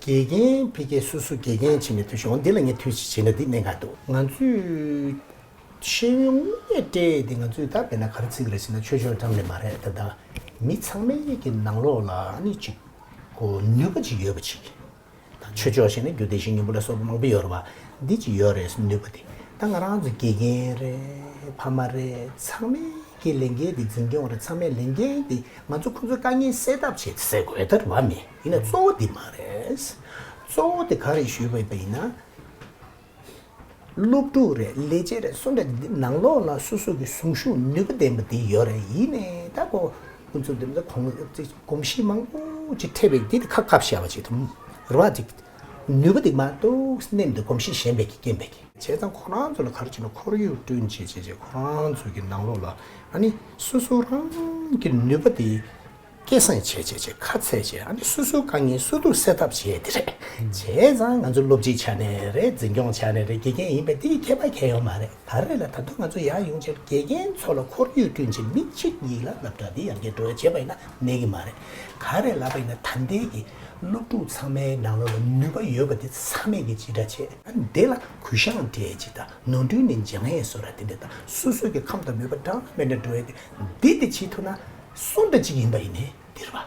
དགེ་རྒན་ཕ་གིའི་སོ་སོ་དགེ་རྒན་བྱས་ནས་ཐུགས་ཤོག་འདི་ལ་ངས་ཐུགས་རྗེ་ཆེ་ན་འདི་གནད་འགག་འདུག་ང་ཚོས་ཤེས་ཡོན་དངོས་གནས་སྤྲད་དེ་ང་ཚོས་ད་དཔེར་ན་ག་རེ་བརྩི་གི་རེད་ཟེར་ན་ཆོས་ཕྱོགས་ཙམ་ལས་མ་རེད། ད་ད་མི་ཚང་མའི་གི་ནང་ལོགས་ལ་ཨ་ནི་ཅིག་གོ་ནུས་པ་ཅིག་ཡོད་པ་ཅིག་ད་ཆོས་ཕྱོགས་བཤད་ན་རྒྱུ་དེ་བཞིན་སྙིང་པོ་ལ་སོགས་པ་མང་པོ་ཡོད་རེད་བ། འདི་ཅིག་ཡོད་རེད་ནུས་པ་དེ། ད་ང་རང་ཚོ་དགེ་རྒན་རེད། ཕ་མ་རེད། ཚང་མས་ཀྱི་ལས་འགན་དེ་འཛིན་སྐྱོང་རེད། ཚང་མས་ལས་འགན་དེ་ང་ཚོ་ཁོང་ཚོའི་དཀའ་ངལ་སེལ་ཐབས་བྱེད་ཟེར་དགོས་ད་རེད་བ། མི་ཡིན་ན་གཙོ་བོ་འདི་མ་རེད། གཙོ་བོ་དེ་ག་རེ་ཞུས་པ་ཡིན་ན། སློབ་ཕྲུག་རེད། ལས་བྱེད་རེད། སུ་འདྲ་འདི་ནང་ལོགས་ལ་སོ་སོ་གི་གཟུངས་གཞུག་ནུས་པ་ལྡན་པ་འདི་ཡོད་རེད། ཡིན་ནའི་ད་ཁོ་ཁོང་ཚོ་འདི་འདྲ་གོམས་གཤིས་མང་པོ་ཅིག་འཕྲད་པའི་འདི་ཁ་ཁ་བཤད་པ་ཅིག་དང་རེད་བ། ཅིག་ནུས་པ་འདི་མ་གཏོགས་སྣེམ་འདི་གོམས་གཤིས་ཞན་པའི་གི་རྐྱེན་པས་གི། བྱས་ཙང་ཁོ་རང་ཚོ་ལ་ག་རེ་བྱས་ན་ཁོར་ཡུག་བསྐྲུན་བྱས་བྱས་བྱས་ཁོ་རང་ཚོ་གི་ནང་ལོགས་ལ་ཨ་ནི་སོ་སོ་རང་གི་ནུས་པ་དེ་ སྐད་གསང་བྱས་བྱས་བྱས་ཁ་ཚད་བྱས། ཨ་ནི་སོ་སོའི་དཀའ་ངལ་སོ་སོས་སེལ་ཐབས་བྱས་དེ་རེད། བྱས་ཙང་ང་ཚོ་སློབ་སྤྱིའི་ཆ་ནས་རེད། འཛིན་སྐྱོང་ཆ་ནས་རེད། དགེ་རྒན་ཡིན་པས་དེ་ཡི་ཁྱད་པར་གང་ཡང་ཡོད་མ་རེད། ག་རེ་ལ་ད་དུང་ང་ཚོ་ཡར་ཡོང་བྱས་དགེ་རྒན་ཚོ་ལ་ཁོར་ཡུག་བསྐྲུན་བྱས་མི་གཅིག་གཉིས་ལ་སློབ་གྲྭ་འདི་ཡར་རྒྱས་འགྲོ་ཡ་བྱས་པ་ཡིན་ན་གནས་ཀྱི་མ་རེད། ག་རེ་ལབ་པ་ཡིན་ན་ད་ལྟའི་གི་སློབ་ཕྲུག་ཚང་མའི་ནང་ལོགས་ལ་ནུས་པ་ཡོད་པ་དེ་ཚང་མས་ཀྱི་ཅི་འདྲ་བྱས། ཨ་ནི་དེ་ལ་གུ་ཡངས་སྤྲད་ཅིག་དང་ནོར་འཁྲུལ་ནས་སྦྱང་ཡས་བཟོ་འདྲ་དེ་འདྲ་དང་སོ་སོའི་གི་ཁམས་དང་མོས་པ་འདྲ་མེད་ནས་འགྲོ་ཡས་དེ་འདི་དེ་བྱེད་ཐུབ་ན་སུ་འདྲ་ཅིག་ཡིན་པ་ཡིན་ནའི་འདིར་བ།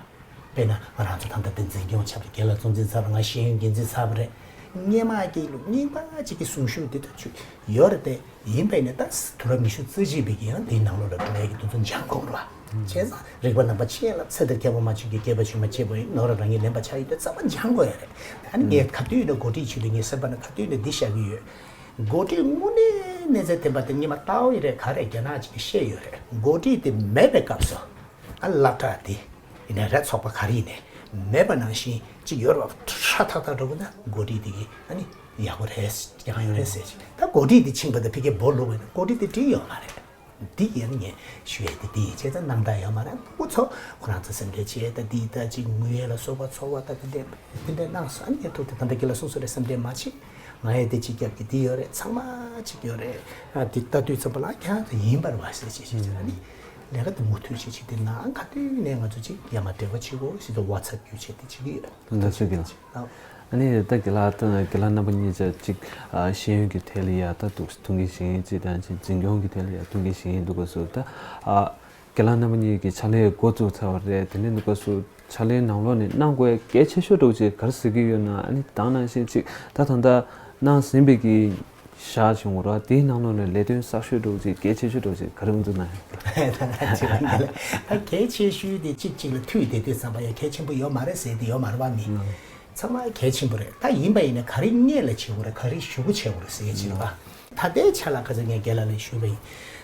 དཔེར་ན་ང་རང་ཚོ་ད་ལྟ་དེ་འཛིན་སྐྱོང་ཆབ་སྲིད་རྒན་ལགས་གཙོ་འཛིན་ཚར། ང་ཤེས་ཡོན་འགན་འཛིན་ཚར་བ་རེད། སྔོན་མ་གི་ལོ་རྙིང་པ་ཅིག་གི་གསུང་གཞུག་འདི་ལྟ་ཆུ་ཡོད་རེད་དེ། ཡིན་པ་ཡིན་ནའི་ད་དུས་རབས་ཉི་ཤུ་རྩ་གཅིག་པའི་གི་ཡང་དེའི་ནང་ལོགས་ལ་འགྲོ་ཡས་ཀྱི་དུས་ཚོད་འཇང་དགོས་རེད་བ། བྱས་ཙང་རིག་པ་རྣམ་པ་ཆེ་ལ་ཚེ་འདིར་མཁས་པ་མ་བྱུང་གི་སྐྱེས་པ་ཆུང་མ་གཅེས་པོ་ཡིན་ནོར་རང་ཉིད་ལེན་པ་ཆགས་ཡོད་དེ་རྩ་བ་འཇང་དགོས་ཡ་རེད། ཨ་ནི་ངས་ག་དུས་ཡིན་ན་འགོ་ཁྲིད་ཆུ་ལི་ངའི་སེམས་པ་ན་ག་དུས་ཡིན་ན་འདི་བཤད་ཀྱི་ཡོད། འགོ་ཁྲིད་དངོས་གནས་གནས་ཚད་ལྡན་པ་དེ་ཉི་མ་ལྟ་བ་ཡི་རེད། ག་རེ་རྒྱ་ནག་ཅིག་གིས་བཤད་ཡོད་རེད། འགོ་ཁྲིད་དེ་མེད་པའི་སྐབས་སུ་ཨ་སློབ་གྲྭ་དེ་ཡིན་ན་རེད། ཚོགས་པ་ག་རེ་ཡིན་ནའི་མེད་པ་ནང་བཞིན་ཅིག་ཡོད་རེད་བ། ཧྲ་ཐག་ཐག་འགྲོ་དགོས་ན་འགོ་ཁྲིད་དེ་གི་ཨ་ནི་ཡག་པོ་རེད། ཡག་ཡོད་རེད་ཟེར་ཅིག་ད་འགོ་ཁྲིད་དེ་ཕྱིན་པ་དང་ཕ་གིའི་སྦོ་ལུག་བས་ན་འགོ་ཁྲིད་དེ་འགྲིག་ཡོད་མ་རེད། འདི་ཡང་ངས་ཞུ་ཡས་དེ་འདི་ཡིན། བྱས་ཙང་སྣང་དག་ཡོད་མ་རེད། སྤུ་གུ་ཚོ་ཁོ་རང་ཚོ་སེམས་ཁྲལ་བྱས་ད་འདི་ད་ཅིག་ངུ་ཡས་ལ་སོགས་པ་ཚོར་བ་ད་དེ་འདྲས་དེ་འདྲས་གནང་སོང་། ཨ་ནི་ཐུག་དེ་ད་ལྟ་ཁྱེད་ལ་གསུངས་སོང་རེད། སེམས་ཁྲལ་མ་བྱེད། ང་ཡས་དེ་ཅིག་རྒྱབ་ཀྱི་འདི་ཡོད་རེད། ཚང་མ་ཅིག་ཡོད་རེད། ཨ་འདི་ལྟ་དུས་ཙམ་པ་ལ་ཁྱེད་རང་ཚོ་ཡིན་པར་བ་ཟེར་ཅིག་བྱས་ཙང་ཨ་ནི་ལས་ཀ་དེ་མུ་མཐུད་བྱེད་ཅིག་དེ་ནའང་ག་དུས་ནས་ང་ཚོ་ཅིག་ཡར་མར་འབྲེལ་བ་བྱེད་དགོས་ཟེར་དུས་ཝ་ཚབ་བརྒྱུད་བྱས་དེ་བྱེད་ཀྱི་ཡོད། ལགས་སོ་རྒན་ལགས། ཨ་ཨ་ནི་ད་རྒན་ལགས་ད་རྒན་ལགས་རྣམ་པ་གཉིས་ཆ་གཅིག་ཨ་ཤེས་ཡོན་གྱི་ཐད་ལ་ཡ་ད་འདུག་ཐུགས་འགན་བཞེས་མཁན་གཅིག་དང་གཅིག་འཛིན་སྐྱོང་གི་ཐད་ལ་ཡ་ཐུགས་འགན་བཞེས་མཁན་འདུག་ག་སོ། ད་ཨ་རྒན་ལགས་རྣམ་པ་གཉིས་ཀྱི་ཕྱག་ལས་འགོ་བཙུགས་ཚར་བ་རེད། དེ་ནས་འདུག་ག་སོ་ཕྱག་ལས་ནང་ལོགས་ནས་གནང་དགོས་གལ་ཆེ་ཤོས་འདྲ་བོ་ཅིག་ག་རེ་ཟེར་གྱི་ཡོད་ན། ཨ་ནི་ད་ག་ནང་བཞིན་གཅིག་ད་ད་ལྟ་གནང་ཟིན་པའི་གི་བཞག་བྱུང་བ་རེད། དེའི་ནང་ལོགས་ནས་ལས་དོན་གསར་ཤོས་འདྲ་བོ་ཅིག་གལ་ཆེ་ཤོས་འདྲ་བོ་ཅིག་ག་རེ་མངོན་འཛིན་གནང་ཡོད། ད་གལ་ཆེ་ཤོས་དེ་གཅིག་གཅིག་ལ་མཐུད་བསྡད་དུས་ཙམ་པ་ཡང་གལ་ཆེན་པོ་ཡོད་མ་རེད་ཟེར་དེ་ཡོད་མ་རེད་བ། མི་ཚང་མ་གལ་ཆེན་པོ་རེད། ད་ཡིན་པ་ཡིན་ན་ག་རེ་སྔོན་ལ་བྱེད་དགོས་རེད། ག་རེ་གཞུག་གུ་བྱེད་དགོས་རེད་ཟེར་ཡས་ཅིག་རེད་བ། ད་ལྟའི་ཆ་ལ་ཁ་སང་ངས་རྒན་ལགས་ལ་ཞུས་པ་ཡིན།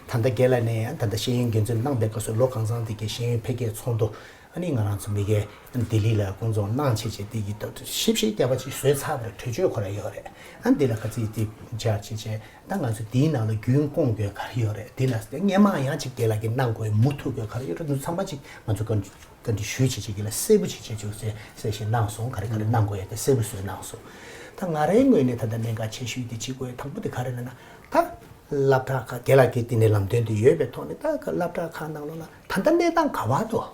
ད་ལྟ་རྒན་ལགས་ནས་ཡང་ད་ལྟ་ཤེས་ཡོན་འགན་འཛིན་གནང་པའི་སྐབས་སུ་ལོ་གང་ཚང་དེ་གའི་ཤེས་ཡོན་འཕེལ་རྒྱས་ཚོགས་འདུ་ཨ་ནི་ང་རང་ཚོ་མི་སྒེར་ལྡི་ལི་ལ་ཀུན་རྫོང་གནང་བྱས་བྱས་དེ་ཡི་ཐོག་ཏུ་ཞིབ་ཞིབ་རྒྱབ་པ་ཅིག་བཟོས་ཚར་བ་རེད། གྲོས་ཆོད་ཁོ་རང་ཡོད་རེད། ཨ་འདི་ལ་ཁ་ཚིག་དེ་སྦྱར་བྱས་བྱས་ད་ང་ཚོ་དེའི་ནང་ལ་རྒྱུན་སྐོང་དགོས་ག་རེ་ཡོད་རེད། དེ་ལ་སྔོན་མ་ཡང་ཅིག་རྒན་ལགས་ཀྱིས་གནང་དགོས་མུ་མཐུད་དགོས་ག་རེ་ཡོད་རེད། འདི་ཚང་མ་ཅིག་ང་ཚོ་བཀའ་འདྲི་ཞུས་བྱས་བྱས་ཀྱི་ལ་གསལ་པོ་བྱས་བྱས་བྱུང་གསལ་གསལ་བཤད་གནང་སོང་། ག་རེ་ག་རེ་གནང་དགོས་ཡ་དེ་གསལ་པོ་བཟོས་གནང་སོང་། ད་ང་རའི་ངོས་ནས་ད་ལྟ་གནད་འགག་ཆེ་ཤོས་དེ་གཅིག་པོ་དང་པོ་དེ་ག་རེ་ལབ་ན་ད་སློབ་གྲྭ་ཁག་རྒན་ལགས་ཀྱིས་དེ་ནས་ལམ་སྟོན་དེ་ཡོད་པའི་ཐོག་ནས་ད་སློབ་གྲྭ་ཁག་ནང་ལོགས་ལ་ད་ལྟ་གནས་སྟངས་ག་བ་འདུག་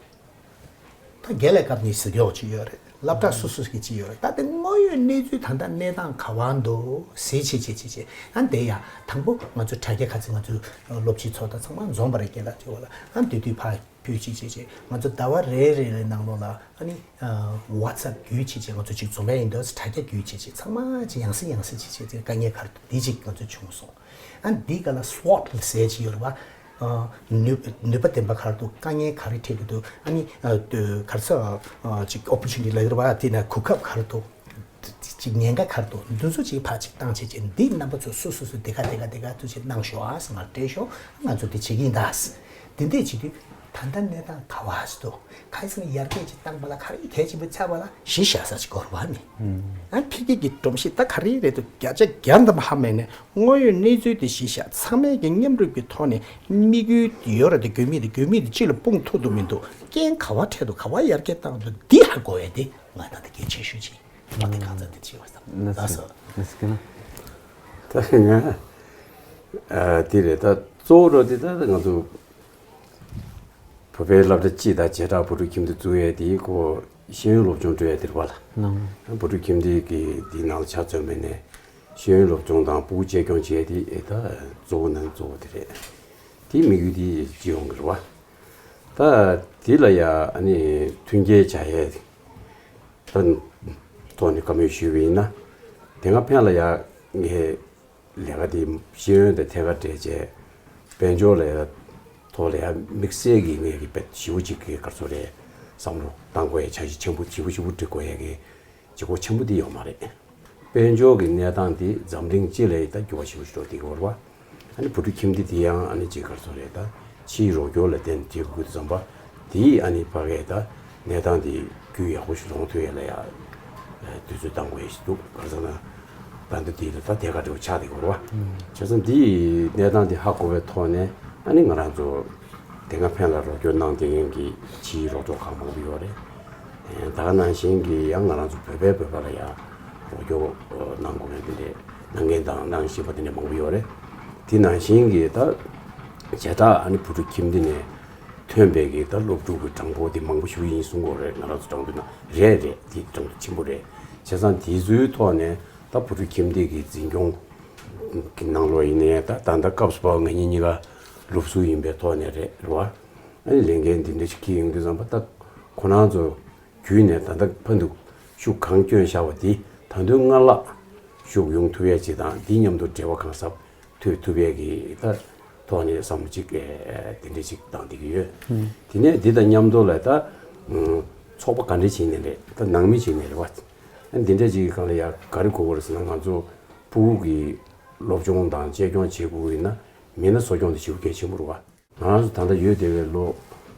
ད་རྒན་ལགས་སྐབས་ནས་ཟེར་གྱི་ཡོད་ཅིག་ཡོད་རེད། སློབ་གྲྭ་སོ་སོ་ཞིག་ཅིག་ཡོད་རེད། ད་དེ་དངོས་ཡོད་གནས་ཚུལ་ད་ལྟ་གནས་སྟངས་ག་བ་འདུག་ཟེར་བྱས་བྱས་བྱས་བྱས་ཨ་འདི་ཡ་དང་པོ་ང་ཚོ་དྲ་རྒྱ་ཁ་ཚིག་ང་ཚོ་སློབ་སྤྱི་ཚོ་དང་ཚང་མ་འཛོམས་པ་རེད། རྒན་ལགས་ཅིག་བ་ལ་ཨ་འདི་དུས་ཕར་ཕུལ་ཅིག་བྱས་བྱས་ང་ཚོ་ཟླ་བ་རེ་རེ་རེ་ནང་ལོགས་ལ་ཨ་ནི་ཝ་ཚབ་བརྒྱུད་བྱས་བྱས་ང་ཚོ་ཅིག་འཛོམས་ཡ་ཡིན་འདུག་དྲ་རྒྱ་བརྒྱུད་བྱས་བྱས་ཚང་མ་ཅིག་ཡང་སེ་ཡང་སེ་བྱས་བྱས་དེ་དཀའ་ངལ་ག་རེ་འདུག་འདི་ཅིག་ང་ཚོ་བྱུང་སོང་། ཨ་འདི་ག་ལ་སི་ཝོཊ་ཟེར་ཅིག་ཡོད་རེད་བ། ཨ་ནུས་ནུས་པ་ལྡན་པ་ག་རེ་འདུག་དཀའ་ངལ་ག་རེ་འཕྲད་ཀྱི་འདུག་ཨ་ནི་ཨ་ག་རེ་ཟེར་ཨ་ཅིག་ཨོ་པོར་ཅུ་ནི་ཊི་ལབ་ཀྱི་རེད་བ། དེ་ན་གོ་སྐབས་ག་རེ་འདུག་ཅིག་ཉེན་ཁ་ག་རེ་འདུག་འདི་ཚོ་ཅིག་ཕར་ཅིག་བཏང་བྱས་བྱས་འདི་རྣམ་པ་ཚོ་སོ་སོ་སོ་དེ་ག་དེ་ག་དེ་ག་ཚོ་ཅིག་གནང་ཤོག་ཨ་ཟེར་ང་སྤྲད་ཤོག་ང་ཚོ་འདི་བྱེད་ཀྱི་ཡིན་ད་ཟེར། དེ་འདྲས་བྱེད་དུས་ད་ལྟ་གནས་སྟངས་ག་བ་ཟེར་འདུག་ཁ་སང་ཡར་རྒྱས་ཅིག་བཏང་པ་ལ་ག་རེ་གལ་ཆེན་པོ་ཆགས་པ་ལ་གཞི་བཞག་ས་ཅིག་དགོས་རེད་བ། མི་ཨ་འཕེལ་རྒྱས་ཀྱི་སྒྲོམ་གཞི་ད་ག་རེ་རེད་འདུག་བརྒྱ་ཆ་བརྒྱ་ཐམ་པ་ཧ་མེད་ནས་དངོས་ཡོད་གནས་ཚུལ་དེ་གཞི་བཞག་ཚང་མས་ཀྱི་མཉམ་རུབ་ཀྱི་ཐོག་ནས་དམིགས་ཡུལ་ཡོད་རེད་དེ་དགོས་མི་དེ་དགོས་མི་དེ་སྤྱི་ལ་སྤུངས་ཐུབ་འདུག་མི་འདུག་རྐྱེན་ག་བ་འཕྲད་འདུག་ག་བ་ཡར་རྒྱས་བཏང་འདུག་འདི་ཧ་གོ་ཡ་དེ་ང་ད་ལྟ་གལ་ཆེ་ཤོས་ཅིག་ང་དེ་གང་ཚ་དེ་བྱེད་པ་བསམ་ལགས་སོ། ལགས་སོ། ད་ང་ཨ་དེ་རེད། ད་གཙོ་བོ་རོ་དེ་ད་ང་ཚོ་བོད་པའི་སློབ་གྲྭ་སྤྱི་དང་བྱེ་བྲག་བོད་ཕྲུག་ཁྱིམ་སྡེ་བཙུགས་ཡས་དེའི་སྐོར་ཤེས་ཡོན་སློབ་སྦྱོང་སྤྲོད་ཡས་དེ་རེད་བ་ལ། ནང་བོད་ཕྲུག་ཁྱིམ་སྡེ་གི་དེའི་ནང་ལ་ཆ་མཚོན་པ་ནས་ཤེས་ཡོན་སློབ་སྦྱོང་དང་ཕྲུ་གུ་གཅེས་སྐྱོང་བྱས་ཏེ་ཨེ་ད་གཙོ་བོ་ནང་གཙོ་བོ་དེ་རེད། དེའི་དམིགས་ཡུལ་དེ་སྤྱི་ཡོངས་ཀྱི་རེད་བ། ད་དེ་ལ་ཡ་ཨ་ནི་མཐུན་རྐྱེན་སྦྱར་ཡས་ད་ཐོག་ནས་བཀའ་མོལ་ཞུས་པ་ཡིན་ན། དེ་སྔ་ཕན་ལ་ཡ་ངས་ལས་ཀ་དེ་ཤེས་ཡོན་དང་ཐད་ཀར་འབྲེལ་བྱས་དཔལ་འབྱོར་ལ་ཡ་ཐོག་ལ་ཡ་དམིགས་བསལ་གྱི་ངས་ཀྱི་དཔེ་ཞེ་པོ་ཅིག་གི་ག་རེ་ཟེར་རེད། བསམ་བློ་བཏང་དགོས་ཡ་འཆར་གཞི་ཆེན་པོ་ཞེ་པོ་ཞེ་པོ་སྒྲིག་དགོས་ཡ་གི་བྱེད་སྒོ་ཆེན་པོ་འདི་ཡོད་མ་རེད། དཔལ་འབྱོར་གྱི་གནས་སྟངས་འདི་འཛམ་གླིང་སྤྱི་ལ་ད་འགྱུར་བ་ཞེ་པོ་ཞིག་འགྲོ་བསྡད་ཡོད་རེད་བ། ཨ་ནི་བུ་ཕྲུག་ཁྱིམ་སྡེ་འདི་ཡང་ཨ་ནི་ཅིག་ག་རེ་ཟེར་རེད། ད་ཕྱིའི་རོགས་སྐྱོར་ལ་བརྟེན་བྱེད་དགོས་དུས་ཙམ་པ་དེའི་ཨ་ནི་ཕ་གིའི་ད་གནས་སྟངས་འདི་རྒྱུན་ཡག་པོ་ཞིག་ཡོང་ཐུབ་ཡ་ལ་ཡ་དུས་ཚོད་བཏང་དགོས་ཡ་ཞིག་འདུག་ག་རེ་ཟེར་ན་བར་དོ་འདི་ལ་ད་ཐད་ཀར་འབྲེལ་བ་ཆགས་བསྡད་ཡོད་རེད་བ། བྱས་ཙང་འདིའི་གནས་སྟངས་འདི་ཧ་གོ་བའི་ཐོག་ནས་ཨ་ནི་ང་རང་ཚོ་ དེ་སྔ་ཕན་ལ་རོགས་སྐྱོར་གནང་བསྡད་མཁན་གྱི་ཕྱིའི་རོགས་ཚོགས་ཁག་མང་པོ་ཡོད་རེད། ད་ག་ནང་བཞིན་གྱི་ཡང་ང་རང་ཚོ་བོད་པའི་བོད་པ་ལ་ཡང་རོགས་སྐྱོར་གནང་དགོས་མཁན་དེ་འདྲས་གནང་མཁན་དང་གནང་བཞིན་པ་དེ་འདྲས་མང་པོ་ཡོད་རེད། དེ་ནང་བཞིན་གྱི་ད་བྱེ་བྲག་ཨ་ནི་བུ་ཕྲུག་ཁྱིམ་སྡེ་ནས་ཐོན་པའི་གི་ད་སློབ་ཕྲུག་གི་གྲངས་འབོར་དེ་མང་པོ་ཞིག་ཡིན་གསུང་གི་ཡོད་རེད། ང་རང་ཚོ་གྲངས་འབོར་ན་རེད་རེད་དེ་གྲངས་འབོར་ཆེན་པོ་རེད། བྱས་ཙང་དེ་ཚོའི་ཐོག་ནས་ད་བུ་ཕྲུག་ཁྱིམ་སྡེ་གི་འཛིན་སྐྱོང་གི་ནང་ལོགས་ཡིན་ནའི་ད་ད་ལྟ་སྐབས་སུ་བབས་ང་གཉིས་གཉིས་ཀ་སློབ་ཟུར་ཡིན་པའི་ཐོག་ནས་རེད་རེད་བ། ཨ་ནི་ལས་འགན་འདི་འདྲ་ཞིག་འཁྱེར་ཡོང་དུས་ཙམ་པ་ད་ཁོ་རང་ཚོ་བརྒྱུད་ནས་ད་ལྟ་ཕ་འདུག་ཤུགས་གང་བསྐྱོན་བཞག་པ་འདི་ད་དུང་སྔར་ལྷག་ཤུགས་ཡོང་ཐུབ་ཡ་ཅིག་དང་འདི་མཉམ་དུ་འབྲེལ་བ་གང་ཟབ་ཐུབ་ཐུབ་ཡས་ཀྱི་ད་ཐོག་ནས་བསམ་བློ་ཅིག་ཨེ་དེ་འདྲ་ཅིག་བཏང་བསྡད་ཀྱི་ཡོད། དེ་ནས་འདི་དང་མཉམ་དུ་ལ་ད་ཚོགས་པ་ག་འདྲ་བྱས་ནས་རེད། ད་ནང་མི་བྱས་ནས་རེད་བ། འདི་འདྲ་ཅིག་གི་སྒང་ལ་ཡ་ག་རེ་དགོས་ཀྱི་རེད་ཟེར་ན། ང་ཚོ་ཕྲུ་གུ་གི་སློབ་སྦྱོང་དང་གཅེས་སྐྱོང་བྱེད་དགོས་ཀྱི་ཡིན་ན་མི་སྣ་གསོ་སྐྱོང་དེ་ཞེ་པོ་གལ་ཆེན་པོ་རེད་བ། ང་རང་ཚོ་ད་ལྟ་ཡོད་བསྡད་པའི་ལོ་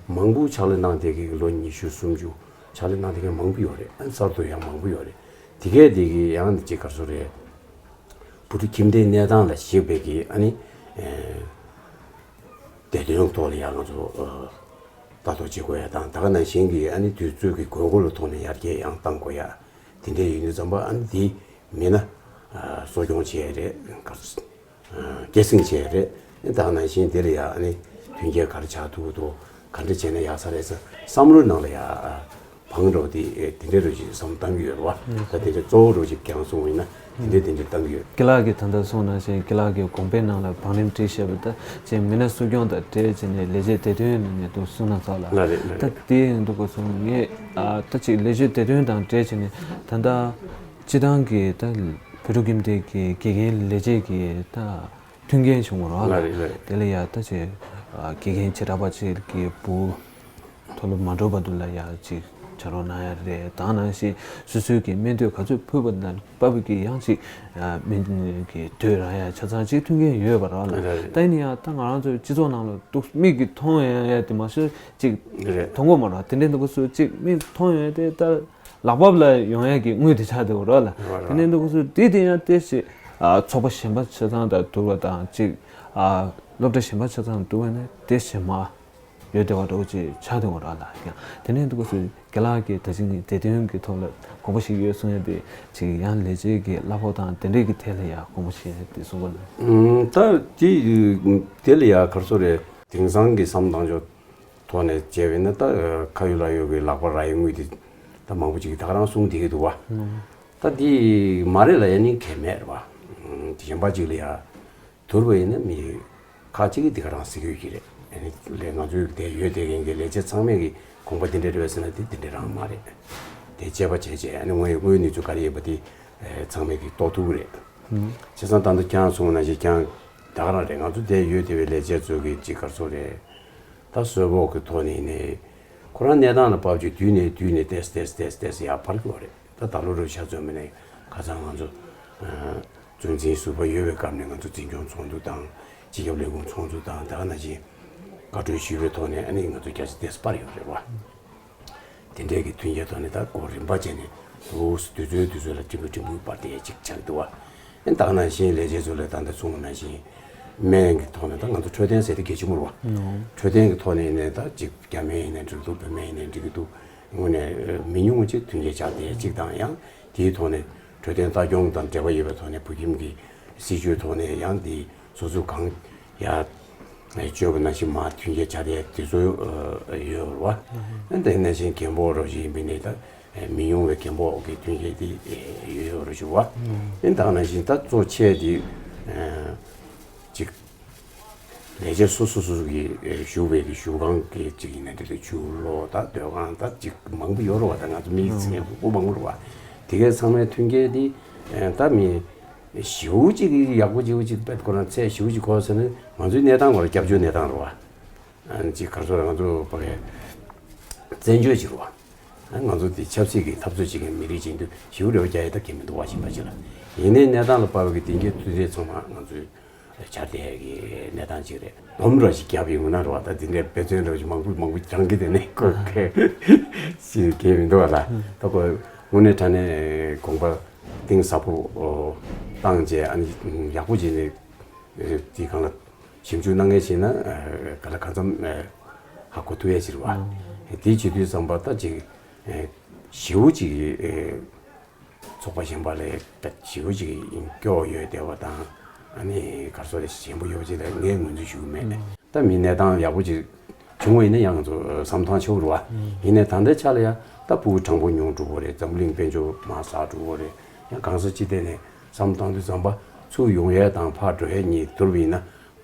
མང་པོ་ཕྱག་ལས་གནང་བསྡད་མཁན་གྱི་ལོ་ཉི་ཤུ་སུམ་ཅུ་ཕྱག་ལས་གནང་བསྡད་མཁན་མང་པོ་ཡོད་རེད། ཨ་གསར་དུ་ཡང་མང་པོ་ཡོད་རེད། དེ་གས་དེ་གི་ཡང་ཅིག་ག་རེ་ཟེར་རེད། བུ་ཕྲུག་ཁྱིམ་སྡེའི་གནས་སྟངས་ལ་གཞིགས་པའི་གི་ཨ་ནི་ཨེ་བདེ་དོན་ཐོག་ལ་ཡང་ང་ཚོ་ཨ་ལྟ་རྟོག་བྱེད་དགོས་ཡ་དང་། ད་ག་ནང་བཞིན་གྱི་ཨ་ནི་དུས་ཚོད་ཀྱི་དགོས་མཁོ་ལ་ཐོག་ནས་ཡར་རྒྱས་ཡང་གཏང་དགོས་ཡ། དེ་འདྲ་ཡིན་དུས་ཙམ་པ་ཨ་ནི་དེ་མི་སྣ་ཨ་གསོ་སྐྱོང་བྱེད་ཡ་རེད། ག་རེ་ཟེར། སྐྱེད་སྲིང་བྱས་རེད། ད་ག་ནང་བཞིན་དེ་ལ་ཡང་ཨ་ནི་མཐུན་རྐྱེན་ག་རེ་ཆགས་ཐུབ་ཀྱི་འདུག་ག་འདྲ་བྱས་ན་ཡག་ས་རེད་ཟེར་བསམ་བློའི་ནང་ལ་ཡང་བང་འགྲོ་དེ་དེ་འདྲའི་རོ་ཞིག་བསམ་བཏང་གི་ཡོད་རེད་བ། ད་དེ་འདྲའི་གཙོ་བོ་རོ་ཞིག་ཀྱང་གསུངས་ཡིན་ན་དེ་འདྲའི་དེ་འདྲའི་བཏང་གི་ཡོད། ཀི་ལག་གི་ད་ལྟ་གསུངས་ནང་བཞིན་ཀི་ལག་གི་དགོངས་པའི་ནང་ལ་བང་རིམ་བྲིས་བཞག་པ་ད་ཅེས་མི་སྣ་གསོ་སྐྱོང་དང་འབྲེལ་བྱས་ནས་ལས་བྱེད་བདེ་དོན་ནས་ངས་འདུག་གསུངས་ན་ཚོགས་ལ། ལ་རེད་ལ་ད་རེད། དེ་ཡིན་འདུག་ག་གསུངས་ངས་ཨ་ད་ཅིག་ལས་བྱེད་བདེ་དོན་དང་འབྲེལ་བྱས་ནས་ད་ལྟ་སྤྱི་བཏང་གི་ད་བོད་ཕྲུག་ཁྱིམ་སྡེ་གི་དགེ་རྒན་ལས་བྱེད་ཀྱི་ད་མཐུན་རྐྱེན་བྱུང་བ་རོགས་ལ་ལ་རེད་ལ་རེད། དེ་ལ་ཡ་ད་ཅེ་དགེ་རྒན་བྱེ་བྲག་པ་ཅིག་གི་བུ་མཐོ་སློབ་མ་འགྲོ་བར་དུ་ལ་ཡ་ཅིག་བྱ་རོགས་གནང་ཡ་རེད། ད་ནང་བཞིན་སོ་སོའི་གི་སྨན་དུས་ག་ཚོད་ཕོད་པ་ན་པ་བུ་གི་ཡང་ཅིག་སྨན་གི་དུས་རང་ཡ་ཆ་ཚང་ཅིག་མཐུན་རྐྱེན་ཡོད་པ་རོགས་ལ། རེད་རེད། ད་ཡིན་ཡ་ད་ང་རང་ཚོའི་སྤྱི་ཚོགས་ནང་ལ་འདུག་མིག་གིས་མཐོང་ཡ་ཡ་དེ་མ་ཤོད་ཅིག་རེད། མཐོང་གོ་མ་རོགས་དེ་འདྲའི་འདུག་ག་སུ་ཅིག་མིག་མཐོང་ཡ་དེ་ད། ལག་པ་ལ་ཡོང་ཡས་ཀྱི་དངུལ་དེ་ཆགས་བསྡད་ཡོད་རེད་ལ། རེད་རེད། དེ་ནས་འདུག་སུ་དེ་དེ་ཡང་དེ་ཞེ་ཨ་ཚོགས་པ་གཞན་པ་ཆ་ཚང་དང་བསྡུར་བ་དང་གཅིག་ཨ་སློབ་གྲྭ་གཞན་པ་ཆ་ཚང་བསྡུར་བ་ནས་དེ་ཞེ་མ་ཡོད་བསྡད་པ་འདྲ་བོ་ཅིག་ཆགས་བསྡད་ཡོད་རེད་ལ། ཡང་དེ་ནས་འདུག་སུ་རྒན་ལགས་ཀྱིས་ད་ཅི་ནས་བདེ་དོན་གྱི་ཐོག་ལ་དགོངས་པ་ཞིག་ཡོད་གསུང་ཡ་དེ་ཅིག་ཡང་ལས་བྱེད་ཀྱི་གླ་ཕོགས་དང་དེ་འདྲས་ཀྱི་ཐད་ལ་ཡང་དགོངས་པ་ཞིག་དེ་གསུང་གི་ལ། ཨུམ། ད་དེ་དེ་ལ་ཡང་ག་རེ་ཟེར་རེད། དེང་སང་གི་བསམ་བཏང་ཆོག་ཐོག་ནས་བྱས་པས་ན་ད་ཁ་ཡོད་ལག་ཡོད་ཀྱི་ལག་པ་རག་ཡའི་དངུལ་དེ་ད་མང་པོ་ཅིག་གིས་ད་ག་རང་གསུངས་བསྡད་ཀྱི་འདུག་བ། ད་འདི་མ་རེད་ལབ་ཡ་ནི་གལ་མེད་རེད་བ། གཞན་པ་ཅིག་ལ་ཡ་བསྡུར་བ་ཡིན་ན་མི་ཁག་ཅིག་གིས་འདི་ག་རང་ཟེར་གྱི་ཡོད་ཀྱི་རེད། ཨ་ནི་ལས་ང་ཚོའི་དེ་ཡོད་དེ་མཁན་གྱི་ལས་བྱེད་ཚང་མས་ཀྱི་དགོངས་པ་འདི་འདྲ་རེད་པས་ཟེར་ན་དེ་འདི་འདྲ་རང་མ་རེད། དེ་དཔྱད་པ་བྱས་བྱས་ཨ་ནི་དངོས་དངོས་གནས་ཚུལ་ག་རེ་ཡིན་པ་དེ་ཚང་མས་ཀྱི་རྟོགས་ཐུབ་ཀྱི་རེད། བྱས་ཙང་ད་ལྟ་ཁྱེད་རང་གསུངས་པ་ནང་བཞིན་ཀྱང་ད་ག་རང་རེད། ང་ཚོ་དེ་ཡོད་དེ་བའི་ལས་བྱེད་ཚོ་གི་ཅིག་ག་རེ་ཟེར་རེད། ད་གསོལ་ཕོགས་ཀྱི་ཐོག་ནས་ནས་ཁོ་རང་གནས་སྟངས་ལ་དཔག་ཅིག་དུས་ནས་དུས་ནས་ཏེས་ཏེས་ཏེས་ཏེས་ཡར་འཕར་གྱི་ཡོད་རེད། ད་ད་ལོ་རུ་ཆ་མཚོན་པ་ནས་ཁ་སང་ང་ཚོ་གཙོ་འཛིན་ཟུར་པ་ཡོད་པའི་སྐབས་ནས་ང་ཚོ་འཛིན་སྐྱོང་ཚོགས་འདུ་དང་སྤྱི་ཁྱབ་ལས་ཁུངས་ཚོགས་འདུ་དང་ད་ག་ནང་བཞིན་བཀའ་འཁྲོལ་ཞུས་པའི་ཐོག་ནས་ཨ་ནི་ང་ཚོ་རྒྱ་ཆེ་ཏེས་སྤར་ཡོད་རེད་བ། དེ་འདྲའི་གི་མཐུན་རྐྱེན་ཐོག་ནས་ད་སྐོར་རིམ་པ་བྱས་ནས་ལོ་དུས་ཚོད་དུས་ཚོད་ལ་ཕྲན་བུ་ཕྲན་བུ་སྤར་ཏེ་ཅིག་ཆགས་འདུག་བ། ཨེ་ད་ག་ནང་བཞིན་ལས་བྱེད་ཚོ་ལ་ད་ལྟ་གསུངས་པ་ནང་བཞིན་སྨན་གྱི་ཐོག་ནས་ད་ང་ཚོ་འཕྲོད་བསྟེན་ཟེར་དེ་གལ་ཆེན་པོ་རེད་བ། འཕྲོད་བསྟེན་གྱི་ཐོག་ནས་ནས་ད་ཅིག་རྒྱ་སྨན་ཡིན་ནའི་འགྲིག་གི་འདུག་བོད་སྨན་ཡིན་ནའི་འགྲིག་གི་འདུག་དངོས་གནས་མི་ཉུང་ཅིག་མཐུན་རྐྱེན་ཆགས་ཏེ་ཅིག་དང་ཡང་དེའི་ཐོག་ནས་འཕྲོད་བསྟེན་ལྟ་སྐྱོང་དང་འབྲེལ་བ་ཡོད་པའི་ཐོག་ནས་བོད་ཁྱིམ་གྱི་སྲིད་ཇུས་ཐོག་ནས་ཡང་དེ་སོ་སོ་གང་ཡ་བཅོས་པ་ནང་བཞིན་མ་མཐུན་རྐྱེན་ཆགས་ཏེ་དེ་ཚོ་ཡོད་རེད་བ། ཨ་དེ་ནང་བཞིན་རྒན་པོ་རོ་ཞིག་ཡིན་པའི་ནས་ད་མི་ཉུང་བའི་རྒན་པོ་གི་མཐུན་རྐྱེན་དེ་ཡོད་རེད་ཞུ་བ། ཨ་ད་ནང་བཞིན་ད་གཙོ་ཆེ་དེ་ཅིག་ལས་བྱེད་སོ་སོ་སོ་སོ་གི་བཞུགས་པའི་གི་བཞུགས་ཁང་གི་ཅིག་ཡིན་ན་འགྲིག་གི་ཆུ་ལོག་ད་སྡོད་ཁང་ད་ཅིག་མང་པོ་ཡོད་རེད་བ། ད་ང་ཚོ་མི་ཚང་མ་པོ་མང་པོ་རེད་བ། དེ་གའི་ཚང་མའི་མཐུན་རྐྱེན་དེ་ད་མི་ཞེ་པོ་ཅིག་ཡག་པོ་ཅིག་ཅིག་དཔེ་ཁོ་རང་ཚད་ཞེ་པོ་ཅིག་གོ་ཟེར་ན་ང་ཚོའི་གནས་སྟངས་ཁོ་རང་སྐྱབས་བཅོལ་གནས་སྟངས་རེད་བ། ཨ་ཅིག་ག་རེ་ཟེར་ང་ཚོ་ཕ་གི་བཙན་བྱོལ་ཅིག་རེད་བ། ང་ཚོ་དེ་ཆབ་སྲིད་ཀྱི་འཐབ་རྩོད་བྱེད་མཁན་མི་རིགས་ཅིག་འདུག་ཞེ་པོ་རེ་བ་རྒྱག་ཡ་ད་གལ་མི་འདུག་བ། གཞན་པ་ཅིག་ལ་ཡིན་ནའི་གནས་སྟངས་ལ་དཔག་པའི་གི་དེང་གི་དུས་ཚོད་ཚང་མ་ང་ཚོའི་ཆར་དེ་གི་གནས་སྟངས་ཅིག་རེད། སྡོམ་ར་ཞིག་བརྒྱབ་ཡོང་ན་རེད་བ། ད་འདི་འདྲའི་དཔེ་མཚོན་ར་ཞིག་མང་པོ་མང་པོ་རང་གི་དེ་ནས་ཁོ་ཁེ་ཞིག་གལ་མི་འདུག་བ་ལ། ད་ཁོ་དངོས་གནས་དྲང་གནས་དགོངས་པ་གཏིང་ཟབ་པོ་བཏང་རྗེས་ཨ་ནི་ཡག་པོ་བྱས་ནས་དེའི་སྒང་ལ་ཞིབ་འཇུག་གནང་མཁན་ཞིག་ན་ག་ལ་གང་འཚམ་ ཧ་གོ་ཐུབ་ཡ་ཅིག་རེད་བ། དེ་བྱེད་དུས་ཙམ་པ་ད་ཅིག་ཞེ་པོ་ཅིག་ཚོགས་པ་གཞན་པ་ལས་ཞེ་པོ་ཅིག་སྐྱོ་བོ་ཡོད་བསྡད་པ་དང་། ཨ་ནི་ག་རེ་ཟེར་ཞན་པོ་ཡོད་པ་ཅིག་ལ་ངས་ངོས་འཛིན་ཞུ་གི་མེད། ད་མི་གནས་སྟངས་ཡག་པོ་ཅིག་བྱུང་བ་ཡིན་ན་ཡང་ང་ཚོ་བསམ་ཐང་ཆེ་བོ་རེད་བ། ཡིན་ནའི་ད་ལྟའི་ཆ་ལ་ཡ་ད་ཕྲུ་གུ་གྲངས་འབོར་ཉུང་འགྲོ་གི་རེད། འཛམ་གླིང་དཔལ་འབྱོར་མར་ཟག་འགྲོ་གི་རེད། ཡང་གང་ཟག་སྤྱི་བདེ་ནས་བསམ་བཏང་དུས་ཙམ་པ་ཚུར་ཡོང་ཡས་དང་ཕར་འགྲོ་ཡས་གཉིས་བསྡུར་བ་ཡིན་ན།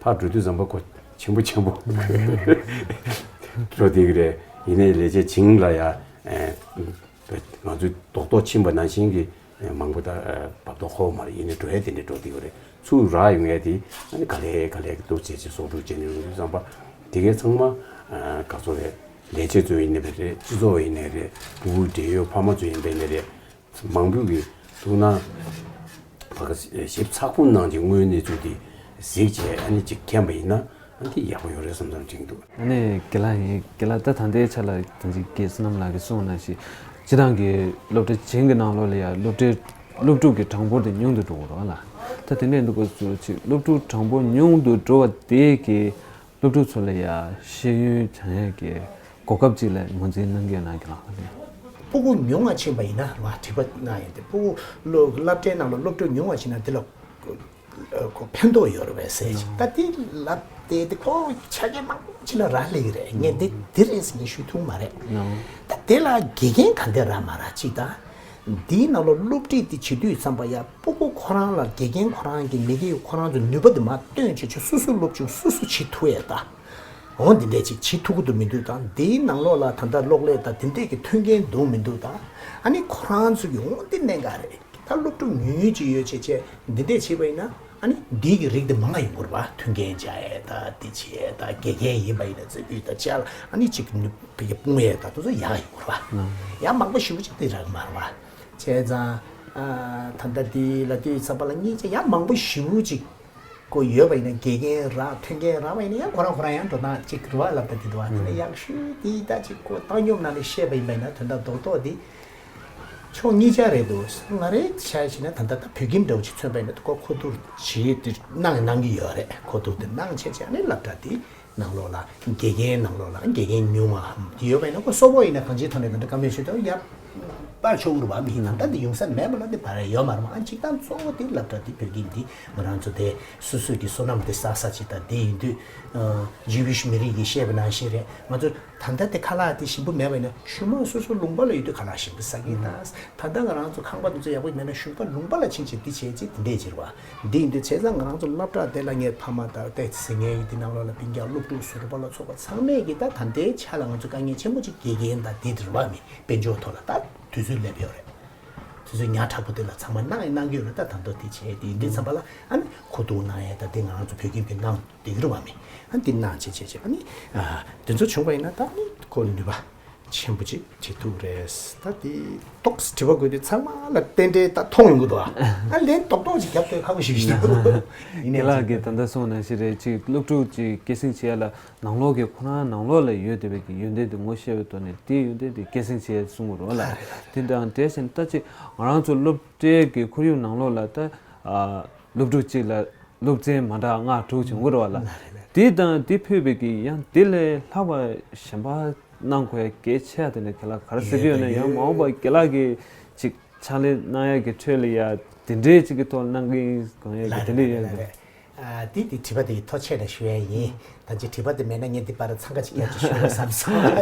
ཕར་འགྲོ་དུས་ཙམ་པ་ཁོ་ཆེན་པོ་ཆེན་པོ་འགྲོ་བསྡད་ཀྱི་རེད། ཡིན་ནའི་ལས་བྱེད་བྱིངས་ལ་ཡ་ང་ཚོའི་རྡོག་རྡོག་ཕྱིན་པ་ནང་བཞིན་གྱི་མང་པོ་ད་བབ་ཐོག་ཧོ་མ་རེད། ཡིན་ནའི་འགྲོ་ཡ་དེ་འདྲས་འགྲོ་བསྡད་ཀྱི་རེད། ཚུར་རག་ཡོང་ཡ་དེ་ཨ་ནི་ག་ལེ་ག་ལེ་གི་འདུག་བྱས་བྱས་གསོག་སྒྲུབ་བྱས་ནས་ཡོང་དུས་ཙམ་པ་དེ་གའི་ཚང་མ་ག་ཚོད་རེད། ལས་བྱེད་ཚོ་ཡིན་ནའི་རེད། སྤྱི་ཚོགས་ཡིན་ནའི་རེད། ཕྲུ་གུའི་འབྲེལ་ཡོད་ཕ་མ་ཚོ་ཡིན་པ་ཡིན་ནའི་རེད། མང་པོས་ཀྱིས་ཐུགས་སྣང་བག་ཞིབ་ཚགས་པོ་གནང་རྗེས་དངོས་གནས་ཚུལ་དེ་གཟིགས་བྱས་ཨ་ནི་ཅིག་མཁྱེན་པ་ཡིན་ན་ཨ་འདི་ཡག་པོ་ཡོད་རེད་བསམ་བསམ་དྲན་འདུག་ཨ་ནི་དགེ་ལགས་ཡིན། དགེ་ལགས་ད་ད་ལྟའི་ཆ་ལ་ད་ཅིག་རྒན་བསོད་ནམས་ལགས་ཀྱིས་གསུངས་ནང་བཞིན་སྤྱིར་བཏང་གི་སློབ་གྲྭ་གཞན་གྱི་ནང་ལོགས་ལ་ཡང་སློབ་གྲྭའི་སློབ་ཕྲུག་གི་གྲངས་འབོར་དེ་ཉུང་དུ་འགྲོ་གི་རེད་བ་ལ། ད་དེ་འདྲ་འདུག་ག་ཚོད་ཅིག་སློབ་ཕྲུག་གྲངས་འབོར་ཉུང་དུ་འགྲོ་བ་དེ་གི་སློབ་ཕྲུག་ཚོ་ལ་ཡང་ཤེས་ཡོན་སྦྱང་ཡས་ཀྱི་གོ་སྐབས་ཅིག་ལ་ངོས་འཛིན་གནང་གི་ཡོད་ན་དགེ་ལགས། ཕྲུ་གུ་ཉུང་བ་ཕྱིན་པ་ཡིན་ན་ང་དྲི་བ་གནང་ཡོད་དེ། ཕྲུ་གུ་སློབ་སློབ་གྲྭའི་ནང་ལ་སློབ་ཕྲུག་ཉུང་བ་ཕྱིན་ན་དེ་ལ་ཁོ་ཕན་ཐོགས་ཡོད་རེད་པས་ཟེར་ཅིག་ད་དེ་ལབ་བསྡད་དེ་ཁོ་ཆ་རྐྱེན་མང་པོ་ཅིག་ལ་རག་ལས་ཀྱི་རེད། ངས་འདི་འདི་རེད་ཟེར་ངས་ཞུ་ཐུབ་མ་རེད། ད་དེ་ལ་དགེ་རྒན་ག་འདྲ་རག་མ་རག་ཅིག་དང་། འདིའི་ནང་ལ་སློབ་ཁྲིད་འདི་བྱེད་དུས་ཙམ་པ་ཡ་ཕྲུ་གུ་ཁོ་རང་ལ་དགེ་རྒན་ཁོ་རང་གི་མི་དགེ་ཁོ་རང་ཚོ་ནུས་པ་འདི་མར་བཏོན་བྱས་བྱས་སོ་སོའི་སློབ་སྦྱོང་སོ་སོ་བྱེད་ཐུབ་ཡས་ད། འོ་འདི་འདྲས་ཅིག་བྱེད་ཐུབ་ཀྱི་འདུག་མི་འདུག་དང་། འདིའི་ནང་ལོགས་ལ་ད་ལྟ་གློག་ཀླད་དང་འདི་འདྲས་ཀྱི་མཐུན་རྐྱེན་འདུག་མི་འདུག་དང་། ཨ་ནི་ཁོ་རང་ཚོ་གི་འོ་འདི་གནད་འགག་རེད། ད་སློབ་ཕྲུག་ཉུང་ཉུང་ཅིག་ཡོད་བྱས་བྱས་འདི་འདྲས་བྱས་པ་ཡིན་ན་ཨ་ནི་འདི་གི་རིགས་དེ་མང་ང་ཡོང་གི་རེད་པ། མཐུན་རྐྱེན་སྦྱར་ཡས་ད་འདི་བྱས་ད་དགེ་རྒན་ཡིན་པ་ཡིན་ན་རྩེ་ཕུད་ད་བཅར་ཨ་ནི་ཅིག་ནུ་བེ་སྤུངས་ཡས་ད་དེ་ཚོ་ཡག་ཡོང་གི་རེད་པ། ཡང་མང་པོ་ཞེ་པོ་ཅིག་འདི་རག་གི་མ་རེད་པ། བྱས་ཙང་ཨ་ད་ལྟ་འདི་ལ་དུས་ཚོད་པ་ལ་སྙིང་རྗེ་ཡང་མང་པོ་ཞེ་པོ་ཅིག་ཁོ་ཡོད་པ་ཡིན་ན་དགེ་རྒན་རག་མཐུན་རྐྱེན་རག་པ་ཡིན་ན་ཡང་ཁོ་རང་ཁོ་རང་ཡང་འགྲོ་སྟངས་གཅིག་རེད་པ་ལབ་ད་དེ་འདུག་པ། དེ་ནས་ཡག་ཤོས་དེ་ད་ཅིག་ཁོ་བཏང་སྙོམས་ནང་ནས་བཤད་པ་ཡིན་པ་ཡིན་ན་དོན་དག་རྡོག་རྡོག་དེ་ཕྱོགས་གཉིས་ཆ་རེད་འདུག་ང་རའི་ཆ་བྱས་ན་ད་ལྟ་ད་བོད་ཁྱིམ་འདྲ་བོ་ཅིག་མཚོན་པ་ཡིན་ན་ཁོ་མཁོ་བསྡུར་བྱེད་དེ་གནང་གནང་གི་ཡོད་རེད། མཁོ་བསྡུར་དེ་གནང་བྱས་བྱས་ནས་སློབ་གྲྭ་དེ་ནང་ལོགས་ལ་དགེ་རྒན་ནང་ལོགས་ལ་དགེ་རྒན་ཉུང་བ་དེ་ཡོད་པ་ཡིན་ན་ཁོ་སོག་པོ་ཡིན་ན་གང་ཅིའི་ཐོག་ནས་ད་ལྟ་བཀའ་མོལ་ཞུ་དུས་ཡར་པར་ཆོག་གི་རེད་པ། མི་ད་ལྟ་འདི་ཡོང་ས་མེད་པ་ལ་འདི་བར་ཡོད་མ་རེད་པ། ཨ་གཅིག་དང་གཙོ་བོ་དེ་སློབ་གྲྭ་དེ་བོད་ཁྱིམ་དེ་ང་རང་ཚོ་དེ་སོ་སོ་གི་བསོད་ནམས་དེ་བསགས་ས་ཅིག་དང་དེ་ཡིན་དུས་ཇུ་ཝིཤ་མི་རིགས་ཀྱིས་བཤད་པ་ནང་བཞིན་རེད། ང་ཚོ་ད་ལྟ་དེ་ཁ་ལག་དེ་ཞིམ་པོ་མེད་པ་ཡིན་ན་གཞུག་མ་སོ་སོ་ལུང་པ་ལ་ཡོད་དུས་ཁ་ལག་ཞིམ་པོ་ཟ་གི་ཡིན་ད། ད་ལྟ་ང་རང་ཚོ་ཁང་པ་དེ་ཚོ་ཡག་པོ་མེད་ན་གཞུག་མ་ལུང་པ་ལ་ཕྱིན་བྱས་འདི་བྱས་རྗེས་འདི་འདྲས་བྱེད་རེད་པ། འདི་ཡིན་དུས་བྱས་ཙང་ང་རང་ཚོ་སློབ་གྲྭ་དེ་ལ་ངའི་ཕ་མ་དང་ཏོག་ཙམ་ངའི་འདི་ནང་ལོགས་ལ་སྤུན་ཀྱག་སློབ་ཕྲུག་ཟུར་པ་ལ་སོགས་པ་ཚང་མས་ཀྱིས་ད་ད་ལྟའི་ཆ་ལ་ང་ཚོ་དཀའ་ངལ་ཆེན་པོ་ཅིག་དགེ་རྒན་དང་འདི་འདྲ་བ་མི་དཔལ་འབྱོར་ཐོག་ལ་ད་དུས་ཚོད་སླེབས་ཡོད་རེད། དུས་ཚོད་ཉག་ཕྲ་པོ་དེ་ལ་ཚང་མ་གནང་ཡང་གནང་གི་ཡོད་རེད། ད་ད་མདོ་དེ་བྱས་དེ་ཡིན་དུས་ཙམ་པ་ལ་ཨ་ནི་མཁོ་བསྡུར་གནང་ཡས་ད་དེ་ང་རང་ཚོ་བོད་ཁྱིམ་གྱིས་གནང་བསྡད་ཀྱི་རེད་པ་མི། ཨ་འདི་གནང་བྱས་བྱས་བྱས་ཨ་ནི་དེ་ཚོ་བྱུང་བ་ཡིན་ན་ད་ནི་ཁོ་ནུས་པ་ཆེན་པོ་ཅིག་བྱེད་ཐུབ་རེད། ད་དེ་ཏོག་ཙམ་དྲི་བ་དགོས་དུས་ཚང་མ་ལ་རྟེན་འབྲེལ་ད་མཐོང་ཡོང་གི་འདུག་ཨ་ལན་རྡོག་རྡོག་ཅིག་རྒྱབ་སྟེ་ཁག་པོ་ཞིག་ཞིག་འདུག་ཡིན་ནའི་དགེ་ལགས་ཀྱིས་ད་ལྟ་གསུངས་ནང་བཞིན་རེད། ཅིག་སློབ་ཕྲུག་ཅིག་སྐྱེད་སྲིང་བྱེད་ཡ་ལ་ནང་ལོགས་ཀྱི་ཁོ་རང་ནང་ལོགས་ལ་ཡོད་བསྡད་པའི་གི་ཡོན་ཏན་དེ་ངོ་ཤེས་པའི་ཐོག་ནས་དེའི་ཡོན་ཏན་དེ་སྐྱེད་སྲིང་བྱེད་ཡ་གསུང་གི་རེད་པ་ལ། དེ་དང་འབྲེལ་བྱས་ནས་ད་ཅིག་ང་རང་ཚོ་སློབ་གྲྭའི་གི་ཁོར་ཡུག་ནང་ལོགས་ལ་ད་སློབ་ཕྲུག་ཅིག་ལ་སློབ་ཚན་མ་འདྲ་ལྔ་དྲུག་བྱུང་གི་རེད་པ་ལ། དེ་དང་དེ་ཕུད་པའི་གི་ཡང་དེ་ལས་ལྷག་པ་གཞན་པ་གནང་དགོས་ཡ་གལ་ཆེ་ཡ་དེ་འདྲ་དགེ་ལགས་ག་རེ་ཟེར་གི་ཡོད་ན། ཡང་མ་འོངས་པ་དགེ་ལགས་ཀྱི་ཅིག་ཕྱག་ལས་གནང་ཡ་གི་ཁྲོད་ལ་ཡ་དེ་འདྲའི་ཅིག་གི་ཐོག་གནང་གི་གང་ཡ་གི་དེ་འདྲ་ཡོད་ལ། ཨ་དེ་དེ་དྲི་བ་དེ་ཐོག་ཆད་ནས་ཞུ་ཡ་ཡིན། ད་ཅི་དྲི་བ་དེ་མེད་ན་ངས་འདི་པར་འཚང་ཁ་ཅིག་རྒྱབ་ཅིག་ཞུ་དགོས་བསམ་སོང་།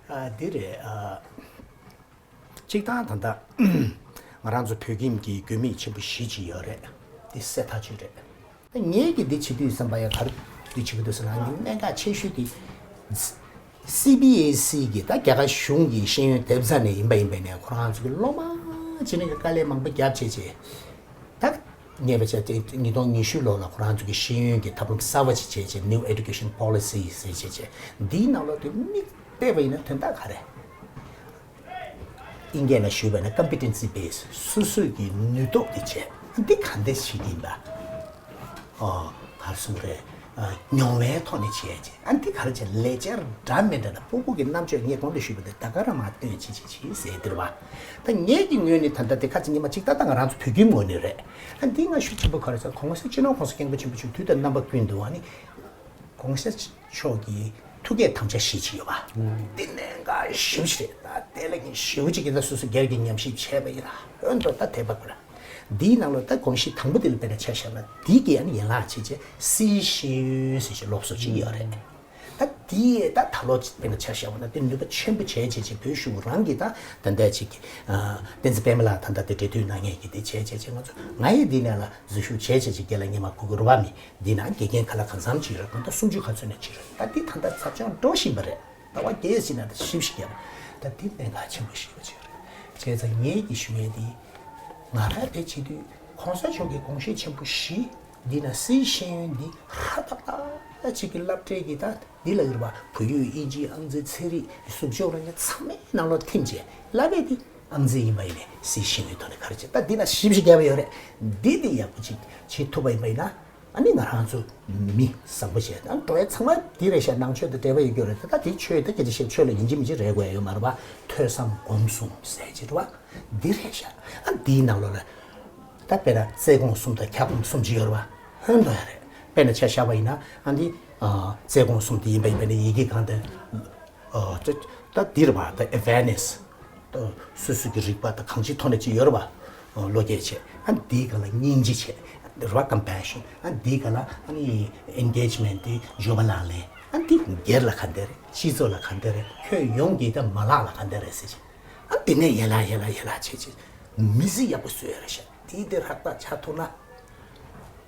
ཨ་འདི་རེད། ཨ་གཅིག་དང་ད་ལྟ་ང་རང་ཚོ་བོད་ཁྱིམ་གྱི་དགོས་དམིགས་ཆེན་པོ་བཞི་ཅིག་ཡོད་རེད། འདི་གསལ་ཐག་ཆོད་རེད། ངས་ཀྱི་འདི་བྱེད་དུས་བསམ་པ་ཡ་ག་རེ་འདི་བྱེད་ཀྱི་འདུག་ཟེར་ན་འདི་གནད་འགག་ཆེ་ཤོས་དེ་སི་བི་ཨེ་སི་གི་ད་རྒྱ་གར་གཞུང་གི་ཤེས་ཡོན་དེབ་རྩ་ནས་ཡིན་པ་ཡིན་པ་ནས་ཁོ་རང་ཚོ་གི་སློབ་མ་ཅི་ནས་ཀྱི་དཀའ་ལས་མང་པོ་བརྒྱབ་བྱས་བྱས་ད་ངས་བྱས་ཏེ་ཉིས་སྟོང་ཉི་ཤུ་ལོ་ལ་ཁོ་རང་ཚོ་གི་ཤེས་ཡོན་གྱི་ཐབས་ལམ་གསར་བ་ཅིག་བྱས་བྱས་New Education Policy ཟེར་བྱས་བྱས་འདིའི་ནང་ལོགས་དེ་མིག་ཕེ་བ་ཡིན་ན་དོན་དག་ག་རེ། ཨིན་སྐད་ནང་ཞུས་པ་ན་competency based སོ་སོའི་གི་ནུས་སྟོབས་དེ་བྱས་འདི་ག་འདྲ་ཞིག་ཡིན་པ། ཨོ་གར་སོང་རེད། མྱོང་བའི་ཐོག་ནས་བྱས་རྗེས་ཨ་འདི་གར་བྱས་ལས་བྱེད་འདྲ་མི་འདྲ་ན་ཕྲུ་གུ་གི་རྣམ་དཔྱོད་ངས་གོང་དུ་ཞུས་པ་འདི་ད་ག་རང་མ་སྟོན་ཅི་ཅི་ཅི་ཟེར་འདིར་བ། ད་ངེད་ཀྱི་ངོས་ནས་ད་ལྟ་དེ་ཁ་ཅིག་ཉི་མ་གཅིག་ད་ལྟ་ང་རང་ཚོ་བོད་ཁྱིམ་ངོས་ནས་རེད། ཨ་འདི་ང་ཞུ་ཆེན་པོ་ག་རེ་ཟེར་གོང་ས་སྤྱི་ནོར་གོང་ས་སྐྱབས་མགོན་ཆེན་པོ་མཆོག་དུས་དང་རྣམ་པ་ཀུན་ཏུ་ཨ་ནི་གོང་ས་མཆོག་གིས། ཐུགས་བསྐྱེད་དམ་བཅའ་བཞེས་ཀྱི་ཡོད་པ། འདི་གནད་འགག་ཞེ་པོ་ཅིག་རེད། ད་དེ་ལ་ངས་ཞེ་པོ་ཅིག་གི་ད་སོ་སོ་སྒེར་གྱི་ཉམས་ཞིབ་བྱས་པ་ཡིན་ན་འོན་ཏོ་ད་དེ་བ་དགོས་ར། འདིའི་ནང་ལ་ད་དགོངས་གཞི་དང་པོ་དེ་ལ་དཔེར་ན་ཆ་བཞག་ན་འདི་གི་ཨ་ནི་ཡན་ལག་བྱས་བྱས་སྲིད་ཞི་ཡོན་ཟེར་ཞིག་སློབ་གསོ་ཅིག་ཡོད་རེད། ད་འདི་ད་ད་ལོ་དཔེར་ན་ཆ་བཞག་པ་ན་དེ་ནུས་པ་ཆེན་པོ་བྱས་བྱས་བྱས་བོད་གཞུང་རང་གི་ད་ད་ལྟ་ཅིག་གི་བསྟན་འཛིན་པད་མ་ལགས་ད་ལྟ་དེ་འབྲེལ་མཐུད་གནང་མཁན་གྱི་དེ་བྱས་བྱས་བྱས་ང་ཚོ་ང་ཡི་འདི་ནས་ལ་འཛུལ་ཞུགས་བྱས་བྱས་བྱས་རྒན་ལགས་སྔོན་མ་གོ་གི་རེད་བ། མི་འདི་ན་དགེ་རྒན་ག་ལ་གང་འཚམ་ཅིག་རེད། ད་ལྟ་སུམ་ཅུ་ག་ཚོད་ནས་ཅིག་རེད། ད་འདི་ད་ལྟ་ཚབས་ཆེན་འགྲོ་བཞིན་པ་རེད། ཟླ་བ་བརྒྱད་ཕྱིན་ན་ད་ཞིབ་ཞིབ་རྒྱབ། ད་འདི་གནད་འགག་ཆེན་པོ་ཞིག་ཡོད་ཅིག་རེད། བྱས་ཙང་ངེད་ཀྱིས་ཞུ་ཡས་འདི་ང་རང་དེ་བྱེད་དུས་གོང་ས་མཆོག་གི་དགོངས་བཞེད་ཆེན་པོ་བཞི་འདི་ན་སྲིད་ཞི་ཡོན་འདི་ཧ་ཏག་ཏག་ཅིག་གི་སློབ་གྲྭའི་གི་ད་འདི་ལ་ཡོད་པ་བོད་ཡིག་དབྱིན་ཇི་ཨང་རྩིས་ཚན་རིག་གཟུགས་སྤྱོད་རང་ཉིད་ཚང་མའི་ནང་ལོགས་ཐིམ་བྱས་ལབ་པས་འདི་ཨང་རྩིས་ཡིན་པ་ཡིན་ནས་སྲིད་ཞི་ཡོན་ཐོག་ནས་ག་རེ་བྱས་ད་འདི་ན་ཞིབ་ཞིབ་རྒྱབ་ཡོད་རེད། འདི་འདི་ཡག་པོ་ཅིག་བྱེད་ཐུབ་པ་ཡིན་པ་ཡིན་ན། ཨ་ནི་ང་རང་ཚོ་མི་བཟང་པོ་བྱས་ཨ་འགྲོ་ཡ་ཚང་མ་འདི་རེད་ཤག་ནང་ཆོས་དང་འབྲེལ་བ་ཡོད་རྒྱུ་རེད། ད་ད་དེ་ཆོས་ད་སྐད་ཆ་བཤད་ཆོས་ལ་ཡིན་གཅིག་མིན་གཅིག་རེད་དགོས་ཡ་ཡོད་མ་རེད་པ། ཐོས་བསམ་སྒོམ་གསུམ་ཟེར་གྱི་རེད་པ། འདི་རེད་ཤག་ཨ་འདིའི་ནང་ལོགས་ལ་ད་དཔེར་ན་རྩེ་སྐོང་གསུམ་དང་འཁྱག་སྒོམ་གསུམ་ཅིག་ཡོད་རེད་པ། ཧོན་ཏོ་ཡ་རེད། དཔེར་ན་ཆ་བཞག་པ་ཡིན་ན་ཨ་འདི་རྩེ་སྐོང་གསུམ་དེ་ཡིན་པ་ཡིན་པ་ནི་ཡི་གེ་གང་དེ། ཨ་ད་ད་འདིར་བ་ད་awareness། ད་སོ་སོ་གི་རིག་པ་ད་གང་ཅིའི་ཐོག་ནས་ཅིག་ཡོད་རེད་བ། བློ་སྐྱེད་བྱེད། ཨ་འདིའི་སྒང་ལ་སྙིང་རྗེ་བྱེད། རེད་བ། compassion། ཨ་འདིའི་སྒང་ལ་ཨ་ནི་engagement། དེ་འཇོན་པ་ལག་ལེན། ཨ་འདི་སྒེར་ལ་ག་འདྲ་རེད། སྤྱི་ཚོགས་ལ་ག་འདྲ་རེད། ཁྱོན་ཡོངས་ཀྱི་ད་མ་ལག་ལ་ག་འདྲ་རེད་ཟེར་བྱེད། ཨ་འདི་ནས་ཡན་ལག་ཡན་ལག་ཡན་ལག་བྱེད་བྱེད། མི་ཚེ་ཡག་པོ་བཟོ་ཡ་རེད་ཤག་དེའི་དེ་ཧྲག་ཐག་ཆགས་ཐུབ་ན།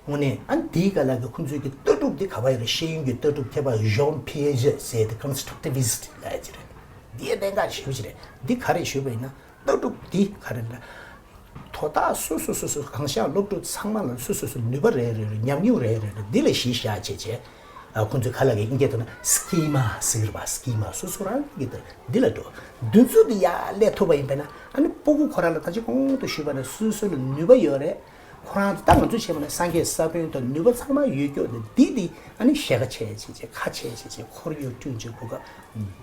དངོས་གནས་ཨ་འདིའི་སྒང་ལ་གི་ཁོང་ཚོའི་གི་ལྟ་གྲུབ་འདི་ག་པར་ཡོད་རེད། ཤེས་ཡོན་གྱི་ལྟ་གྲུབ་མཁས་པ་Jean Piaget་ཟེར་དེ་constructivist་ལབ་ཡ་ཅིག་རེད། འདི་ཡ་གནད་འགག་ཞེ་པོ་ཅིག་རེད། འདི་ག་རེ་ཞུས་པ་ཡིན་ན་ལྟ་གྲུབ་འདི་ག་རེ་ལ་དོ་བདག་སོ་སོ་སོ་སོ་གང་ཤར་སློབ་ཕྲུག་ཚང་མ་ལ་སོ་སོ་སོ་ནུས་པ་རེ་རེ་རེ་ཉམས་མྱོང་རེ་རེ་རེ་འདི་ལ་གཞི་བཞག་བྱས་བྱས། ཨ་ཁོང་ཚོས་ག་ལབ་ཀྱི་ཨིན་སྐད་ཐོག་ན་schema་ཟེར་བ། schema་སོ་སོ་རང་གི་འདི་འདི་ལ་འགྲོ། འདི་ཚོ་འདི་ཡར་སླེབས་ཐུབ་པ་ཡིན་པས་ན་ཨ་ནི་སྤུ་གུ་ཁོ་རང་ལ་ད་ཅི་གོང་དུ་ཞུས་པ་ནས་སོ་སོ་ལ་ནུས་པ་ཡོད་རེད། ཁོ་རང་ད་ང་ཚོ་བྱས་པ་ན་སངས་རྒྱས་ས་བོན་དང་ནུས་པ་ཚང་མ་ཡོད་སྐྱོ་ནས་འདི་འདི་ཨ་ནི་ཤེས་ཁ་ཆེ་ཆེ་ཆེ་ཁ་ཆེ་ཆེ་ཆེ་ཁོར་ཡུག་བསྐྲུན་ཆེ་གོ་སྐབས་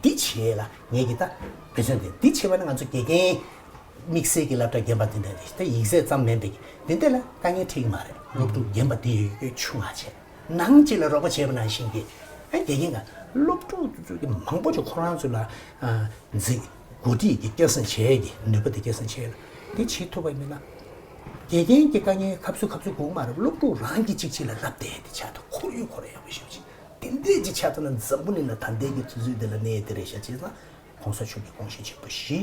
འདི་བྱས་ལ་ངས་ཀྱི་ད་དཔེ་མཚོན་དེ་འདི་བྱས་པ་ན་ང་ཚོ་དགེ་རྒན་དམིགས་བསལ་གྱི་སློབ་གྲྭ་རྒན་པ་དེ་འདྲ་རེད། ད་ཡིག་ཚད་ཙམ་མིན་པའི་འདི་འདི་ལ་དཀའ་ངལ་འཕྲད་ཀྱི་མ་རེད། སློབ་ཕྲུག་རྒན་པ་དེ་ཡོད་སྐྱོ་ཆུང་བ་བྱས། ནང་གཅིག་ལ་རོགས་པ་བྱས་པ་ནང་བཞིན་གྱི། ཨ་དགེ་རྒན་ག་སློབ་ཕྲུག་ཚོ་གི་མང་པོ་ཅིག་ཁོ་རང་ཚོ་ལ་ཨ་འཛིན་འགོ་ཁྲིད་ཀྱི་སྐྱེད་སྲིང་བྱེད་ཀྱི་ནུས་པ་དེ་སྐྱེད་སྲིང་བྱེད་ལ་དེ་བྱེད་ཐུབ་པ་མིན་ན། དགེ་རྒན་གྱི་དཀའ་ངལ་ཁབ་སུ་ཁབ་སུ་དགོས་མ་རེད། སློབ་ཕྲུག་རང་གིས་གཅིག་གཅིག་ལ་ལབ་བསྡད་དེ་ཆགས་ཐུབ། ཁོར་ཡུག་ཁོ་རང་ཡག་པོ་ཞིག་བྱེད་དེ་འདྲས་ཅིག་ཆགས་ཐུབ་ན་འཛམ་བུ་གླིང་ལ་ད་ལྟའི་གི་དུས་ཚོད་འདི་ལ་གནས་དེ་རེད་ཤག་བྱས་ཙང་གོང་ས་མཆོག་གི་དགོངས་གཞི་ཆེན་པོ་བཞི།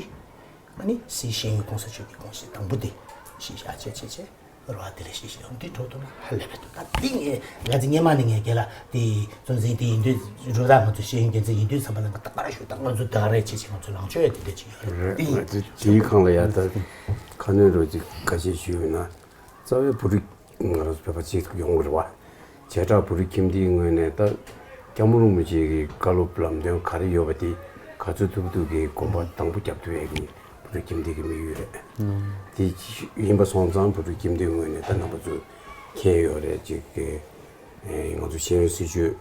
ཨ་ནི་སྲིད་ཤེས་ཡོན་གོང་ས་མཆོག་གི་དགོངས་གཞི་དང་པོ་དེ་གཞི་བཞག་བྱས་བྱས་བྱས། རོ་ཨ་དེ་ལས་ཤེས་ཤེས་འདི་གྲོགས་ཐུབ་ན་ཧ་ལས་པའི་འདུག་ད་འདི་ངས་ང་ཚོ་སྔོན་མ་ནས་ངས་རྒན་ལགས་དེ་གཙོ་འཛིན་དེ་ཡིན་དུས་རུ་ར་ང་ཚོ་ཤེས་ཡོན་འགན་འཛིན་ཡིན་དུས་ཙམ་པ་ལ་ང་ད་ག་རེ་ཞུ་ད་ང་ཚོ་ད་ག་རེ་བྱེད་ཅིག་ང་ཚོ་ལངས་ཕྱོགས་ཡ་དེ་འདྲ་ཅིག་ཡོད་རེད། རེད། དེ་ང་ཚོ་དེའི་སྒང་ལ་ཡ་ད་ཁ་སྣོན་རོགས་ཅིག་ཁ་ཤས་ཞུས་ཡོད་ན་རྩ་བའི་བོད་རིགས་ང་རང་ཚོ་བོད་པ་ཅིག་ཡོང་གི་རེད་བ། བྱེ་བྲག་བོད་རིགས་ཁྱིམ་སྡེའི་ངོས་ནས་ད་སྐྱབས་མགོན་རིན་པོ་ཆེ་གི་བཀའ་སློབ་ལམ་སྟོན་ག་རེ་ཡོད་པ་དེ་ག་ཚོད་ཐུབ་ཐུབ་ཀྱིས་གོམ་པ་དང་པོ་རྒྱབ་ཐུབ་ཡས་ཀྱི་བོད་རིགས་ཁྱིམ་སྡེ་གི་དམིགས་ཡུལ་རེད། དེ་ཡིན་པ་སོང་ཙང་བོད་རིགས་ཁྱིམ་སྡེའི་ངོས་ནས་ད་རྣམ་པ་ཚོ་མཁྱེན་ཡོད་རེད། ཅིག་གི་ང་ཚོ་ཤེས་ཡོན་སྲིད་བྱུས་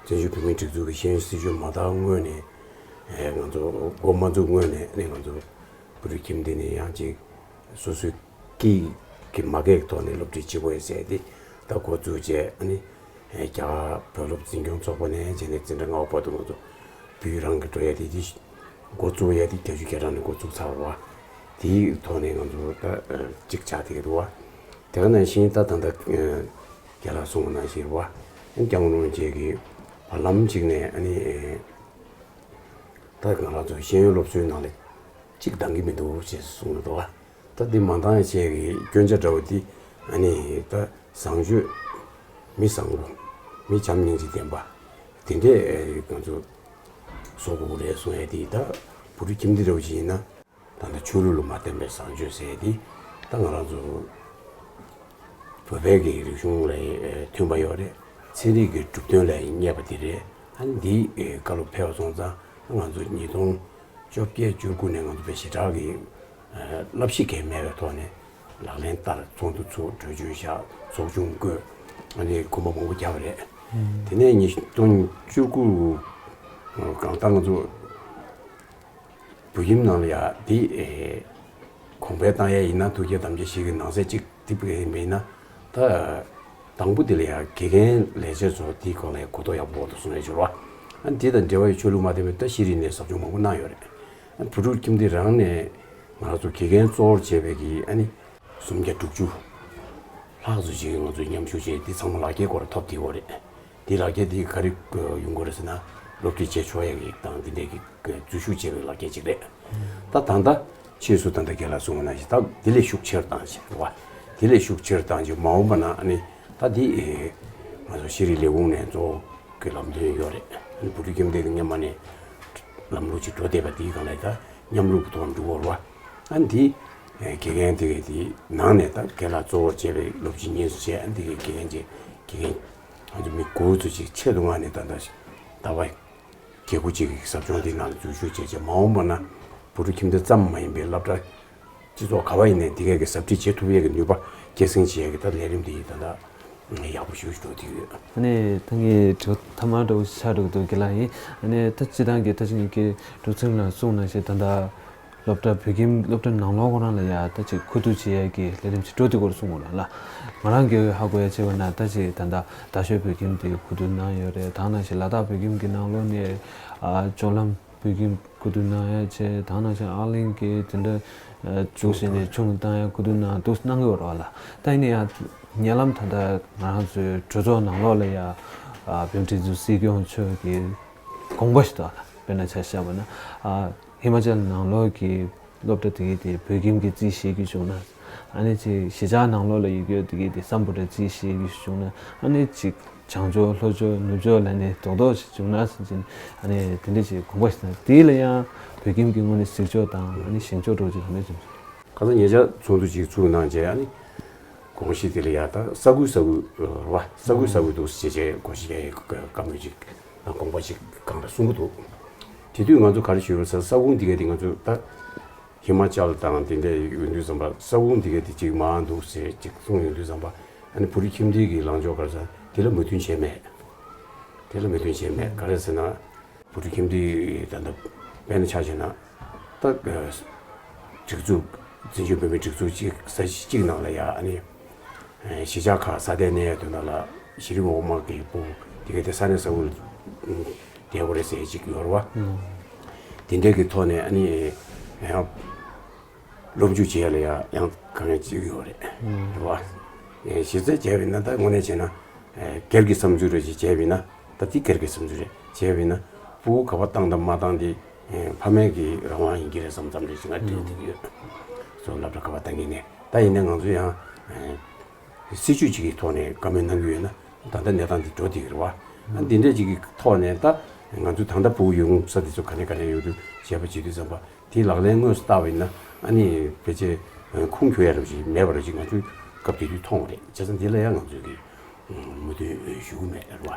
བཙན་བྱོལ་བོད་མིའི་སྒྲིག་འཛུགས་ཀྱི་ཤེས་ཡོན་སྲིད་བྱུས་མ་དར་སྔོན་ནས་ང་ཚོ་འགོ་མ་འཛུགས་སྔོན་ནས་ནས་ང་ཚོ་བོད་རིགས་ཁྱིམ་སྡེ་ནས་ཡང་ཅིག་སོ་སོའི་སྐད་ཀྱི་མ་སྐད་ཀྱི་ཐོག་ནས་སློབ་ཁྲིད་བྱེད་དགོས་ཟེར་ཏེ་ད་འགོ་བཙུགས་རྗེས་ཨ་ནི་རྒྱ་གར་བོད་སློབ་འཛིན་སྐྱོང་ཚོགས་པ་ནས་བྱས་ནས་འཛིན་གྲྭ་ལྔ་པ་བར་དུ་ང་ཚོ་བོད་ཡིག་རང་གི་འགྲོ་ཡ་དེ་དེ་འགོ་བཙུགས་ཡ་དེ་བརྒྱད་ཅུ་གྱ་གྲངས་ནས་འགོ་བཙུགས་ཚར་བ་དེའི་ཐོག་ནས་ང་ཚོ་ད་གཅིག་ཆགས་བསྡད་ཀྱི་འདུག་བ། དེ་ག་ནང་བཞིན་ད་ད་ལྟ་རྒན་ལགས་གསུངས་པ་ནང་བཞིན་རེད་བ། སྐྱབས་མགོན་རིན་པོ་ཆེ་གིས་བར་ལམ་གཅིག་ནས་ཨ་ནི་ད་ང་རང་ཚོ་ཤེས་ཡོན་སློབ་གསོའི་ནང་ལ་གཅིག་འདང་གི་མི་འདུག་ཅེས་གསུངས་འདུག་བ། ད་འདི་མ་འདང་བྱས་ཀྱི་སྐྱོན་ཆ་འདྲ་བོ་འདི་ཨ་ནི་ད་བཟང་སྤྱོད་མི་བཟང་པོ་མི་བྱམས་སྙིང་རྗེ་ལྡན་པ་དེ་འདྲས་ང་ཚོ་བཟོ་དགོས་རེད་གསུང་ཡས་དེ་ད་བོད་རིགས་ཁྱིམ་སྡེ་འདྲ་བོ་ཞིག་ཡིན་ན་ད་ལྟ་ཆོས་ལུགས་ལ་མ་བརྟེན་པའི་བཟང་སྤྱོད་ཟེར་ཡས་དེ་ད་ང་རང་ཚོ་བོད་པའི་གི་རིག་གཞུང་ལ་མཐུན་པ་ཡོད་རེད། ཚན་རིག་གི་གྲུབ་དོན་ལ་སྙེག་པ་དེ་རེད། ཨ་ནི་འདིའི་བཀའ་སློབ་ཕེབས་པ་སོང་ཙང་ང་ཚོ་ཉིས་སྟོང་བཅོ་བརྒྱད་བཅུ་དགུ་ནས་ང་ཚོ་དཔེ་ཞེ་དྲག་གི་བསླབ་གཞི་གལ་མེད་པའི་ཐོག་ནས་ལག་ལེན་བསྟར། ཚོགས་འདུ་ཚོགས། གྲོས་ཆོད་བཞག་ཚོགས་ཆུང་བསྐོས། ཨ་ནི་གོམ་པ་མང་པོ་བརྒྱབ་པ་རེད། དེ་ནས་ཉིས་སྟོང་བཅུ་དགུ་གང་ལྟར་ང་ཚོ་བོད་ཁྱིམ་ནང་ལ་ཡ་དེ་གོང་འཕེལ་བཏང་ཡ་ཡིན་ན་ཐུགས་བསྐྱེད་དམ་བཅའ་བཞེས་ཀྱི་ནང་གསེས་གཅིག་དེ་བས་མིན་ན་ད་དང་པོ་དེ་ལ་ཡ་དགེ་རྒན་ལས་བྱེད་ཚོ་དེའི་སྐོར་ལ་ཡ་གོ་རྟོགས་ཡག་པོ་འོག་ཏུ་སོང་ཡ་འབྱོར་བ། ཨ་ནི་དེ་དང་འབྲེལ་བ་ཡོད་ཆོས་ལུགས་མ་བསྟེན་པའི་ད་ཤེས་རིག་ནས་ཟབ་སྦྱོང་མང་པོ་གནང་ཡོད་རེད། ཨ་ནི་བོད་ཕྲུག་ཁྱིམ་སྡེ་རང་ནས་ང་རང་ཚོ་དགེ་རྒན་གཙོ་བོར་བྱས་པའི་གི་ཨ་ནི་སུམ་བརྒྱ་དྲུག་ཅུ་ལྷག་ཙམ་ཞིག་ང་ཚོས་མཉམ་ཞུགས་བྱས། དེ་ཚང་མ་ལག་འཁྱེར་སྐོར་ཐོབ་བསྡད་ཡོད་རེད། དེ་ལག་འཁྱེར་དེ་ག་རེ་ཡོང་གི་རེད་ཟེར་ན། སློབ་ཁྲིད་བྱེད་ཆོག་ཡག་གི་དང་དེ་འདྲའི་གི་འཛུལ་ཞུགས་བྱས་པའི་ལག་འཁྱེར་ཅིག་རེད། ད་ད་ལྟ་ཕྱིས་སུ་ད་ལྟ་རྒན་ལགས་གསུངས་པ་ནང་བཞིན་ད་དེ་ལས་ཤུགས་ཆེར་བཏང་བྱས་རེད་བ། དེ་ལས་ཤུགས་ཆེར་བཏང་བྱས་མ་འོངས་པ་ན་ཨ་ནི་ད་དེ་ང་ཚོ་ཤེས་རིག་ལས་ཁུངས་ནས་གཙོ་བོ་གི་ལམ་སྟོན་ཡོད་རེད། ཨ་ནི་བོད་ཕྲུག་ཁྱིམ་སྡེ་གི་སྔོན་མ་ནས་ལམ་ལུགས་ཅིག་འགྲོ་བསྡད་པ་དེའི་སྒང་ལ་ད་མཉམ་རུབ་ཀྱི་ཐོག་འགྲོ་གི་ཡོད་རེད་བ། ཨ་ནི་དེ་དགེ་རྒན་དེ་གའི་དེའི་ནང་ནས་ད་རྒན་ལགས་གཙོ་བོར་བྱས་པའི་སློབ་སྤྱི་གཉིས་སུ་བྱས། ཨ་ནི་དེ་གའི་དགེ་རྒན་ཅིག་དགེ་རྒན་ང་ཚོ་མི་དགུ་ཙམ་ཅིག་ཆེད་དུ་མངགས་ནས་ད་ལྟ་ཞིག་ད་བར་བརྒྱད་དགུ་ཅིག་གི་ཟབ་སྦྱོང་དེའི་ནང་ལ་འཛུལ་ཞུགས་བྱས་རྗེས་མ་འོངས་པ་ན་བོད་ཕྲུག་ཁྱིམ་སྡེ་ཙམ་མ་ཡིན་པའི་སློབ་གྲྭ་སྤྱི་ཚོགས་ག་བ་ཡིན་ནའི་འདི་གའི་གི་ཟབ་ཁྲིད་བྱེད་ཐུབ་ཡས་ཀྱི་ནུས་པ་སྐྱེད་སྲིང་བྱེད་ཡས་ཀྱི་ད་ལས་རིམ་འདི་ད་ལྟ་ཡག་པོ་ཞེ་པོ་ཞིག་འགྲོ་བསྡད་ཡོད། ཨ་ནི་ད་ངས་དྲི་བ་ཐ་མ་འདྲ་བོ་ཞིག་ཆགས་འགྲོ་གི་འདུག་རྒན་ལགས་ཡིན། ཨ་ནི་ད་སྤྱིར་བཏང་གི་ད་ཅི་ངེད་ཀྱི་གྲོགས་ཚང་ལ་གསུངས་ནང་བཞིན་ད་ལྟ་སློབ་གྲྭ་བོད་ཁྱིམ་སློབ་གྲྭ་ནང་ལོགས་ཁོ་རང་ལ་ཡ་ད་ཅིག་མཁོ་བསྡུ་བྱེད་ཡས་ཀྱི་ལས་རིམ་ཞིག་འགྲོ་བསྡད་ཡོད་སྐོར་གསུངས་འདུག་ལ། ལ་ང་རང་གི་ཧ་གོ་ཡ་བྱས་པ་ན་ད་ཅིག་ད་ལྟ་རྡ་ཤོད་བོད་ཁྱིམ་དེ་མཁོ་བསྡུ་གནང་ཡོད་རེད། ད་ནང་བཞིན་ལ་དྭགས་བོད་ཁྱིམ་གྱི་ནང་ལོགས་ནས་ཨ་ལྕོག་ལམ་བོད་ཁྱིམ་མཁོ་བསྡུ་གནང་ཡ་བྱས། ད་ནང་བཞིན་ཨ་གླིང་གི་དེ་འདྲ་ཨ་འཛུགས་བྱས་ནས་ཆུང་བཏང་ཡ་མཁོ་བསྡུ་གནང་འདུག་གནང་གི་ཡོད་རེད་བ་ལ། ད་ཡིན་ན་ཡང་ཉེ་ལམ་ད་ལྟ་ང་རང་ཚོའི་གྲོས་ཚོགས་ནང་ལོགས་ལ་ཡ་ཨ་བོད་ཁྲི་ཟུར་སྲིད་སྐྱོང་མཆོག་གི་དགོངས་པ་ཞིག་འདུག་བ་ལ། དཔེར་ན་ཆ་བཞག་པ་ན་ཨ་ཧི་མ་ཅལ་ནང་ལོགས་ཀྱི་སློབ་གྲྭ་དེ་གའི་དེ་བོད་ཁྱིམ་གྱིས་རྩིས་བཞེས་རྒྱུ་བྱུང་ན། ཨ་ནི་ཅིག་གཞིས་ཆགས་ནང་ལོགས་ལ་ཡོད་རྒྱུ་དེ་གའི་དེ་སམ་བྷོ་ཊས་རྩིས་བཞེས་རྒྱུ་བྱུང་ན། ཨ་ནི་ཅིག་བྱང་ཕྱོགས་ལྷོ་ཕྱོགས་ནུབ་ཕྱོགས་ལ་ནི་རྡོག་རྡོག་ཞིག་བྱུང་ན་ཟེར་གྱིན། ཨ་ནི་དེ་འདྲ་ཅིག་དགོངས་པ་ཞིག་དང་། དེ་ལ་ཡང་བོད་ཁྱིམ་གྱི་ངོས་ནས་གཟིགས་ཕྱོགས་དང་། ཨ་ནི་བཞེངས་ཕྱོགས་འདྲ་བོ་ཅིག་ག་འདྲ་བྱུང་། ཁ་སང་ཉེ་ཆར་ཚོགས་འདུ་ཅིག་ཚུགས་གནང་རྗེས། ཨ་ནི་དགོངས་གཞི་དེ་ལ་ཡ་ད་ས་ཁུལ་ས་ཁུལ་རེད་བ། ས་ཁུལ་ས་ཁུལ་དུ་ཞེས་བྱས་དགོངས་གཞི་རྒྱག་ཡས་བཀའ་མོལ་ཅིག་དང་དགོངས་པ་ཅིག་གང་ལ་གསུང་གི་འདུག་དེ་དུས་ང་ཚོ་ག་རེ་ཞུས་པ་ཟེར། ས་ཁུངས་འདི་ག་དེ་ང་ཚོ་ད་ཧི་མ་ཅལ་དང་དེ་འདྲ་ཡོང་དུས་ཙམ་པ། ས་ཁུངས་འདི་ག་དེ་ཅིག་མང་འདུག་ཟེར་ཅིག་གསུངས་ཡོང་དུས་ཙམ་པ། ཨ་ནི་བོད་རིགས་ཁྱིམ་སྡེ་གི་ལངས་ཕྱོགས་ག་རེ་ཟེར། དེ་ལ་མོས་མཐུན་བྱས་མེད། དེ་ལ་མོས་མཐུན་བྱས་མེད། ག་རེ་ཟེར་ན། བོད་ཕྲུག་ཁྱིམ་སྡེ་ད་ལྟ་དཔེར་ན་ཆ་བཞག་ན། ད་སྒྲིག་འཛུགས་འཛིན་སྐྱོང་བོད་མིའི་སྒྲིག་འཛུགས་གཅིག་ས་གཅིག་ནང་ལ་ཡ། ཨ་ནི་གཞིས་ཆགས་ཁག་ས་གནས་ཡོད་དུས་ནང་ལ་གཞི་རིམ་འོག་མ་གི་ཕྲུ་གུ་དེ་ག་དེ་ས་གནས་ས་ཁུལ་བསྡད་དགོས་རེད་ཟེར་ཅིག་ཡོད་རེད་བ། དེ་འདྲའི་གི་ཐོག་ནས་ཨ་ནི་ཡང་སློབ་འཇུག་བྱེད་ཡ་ལ་ཡ་ཡང་དཀའ་ངལ་ཅིག་ཡོད་རེད། རེད་བ། གཞི་རྩ་བྱས་པ་ཡིན་ན། ད་དངོས་གནས་བྱས་ན་སྒེར་གྱི་བསམ་ཚུལ་རེ་ཞིག་བྱས་པ་ཡིན་ན། ད་དེ་སྒེར་གྱི་བསམ་ཚུལ་རེད། བྱས་པ་ཡིན་ན་ཕྲུ་གུ་ག་པར་བཏང་དང་མ་བཏང་དེ་ཕ་མའི་གི་རང་དབང་ཡིན་གྱི་རེད་བསམ་བསམ་རེ་ཞིག་ང་དྲན་གྱི་ཡོད། སོ་སློབ་གྲྭ་ག་པར་བཏང་གི་ནས། ད་ཡིན་ན་ང་ཚོ་ཡང་སྲིད་ཇུས་ཅིག་གི་ཐོག་ནས་བཀའ་མོལ་གནང་གི་ཡོད་ན། ད་ལྟ་གནས་སྟངས་འདི་འགྲོ་བསྡད་ཀྱི་རེད་བ། ཨ་འདི་འདྲ་ཅིག་གི་ཐོག་ནས་ད་ང་ཚོ་ད་ལྟ་ཕྲུ་གུ་ཡོང་ས་དེ་ཚོ་ག་ནས་ག་ནས་ཡོང་དུས་བྱས་པ་བྱེད་དུས་ཙམ་པ། དེ་ལག་ལེན་དངོས་སུ་བསྟར་བ་ཡིན་ན། ཨ་ནི་ཕལ་ཆེར་ཁུངས་འཁྱོལ་ཡ་རབ་ཅིག་མེད་པ་རབ་ཅིག་ང་ཚོས་སྐབས་དེ་དུས་མཐོང་བ་རེད། བྱས་ཙང་འདི་ལ་ཡང་ང་ཚོས་ཀྱི་མོས་མཐུན་ཞུ་གི་མེད་རེད་བ།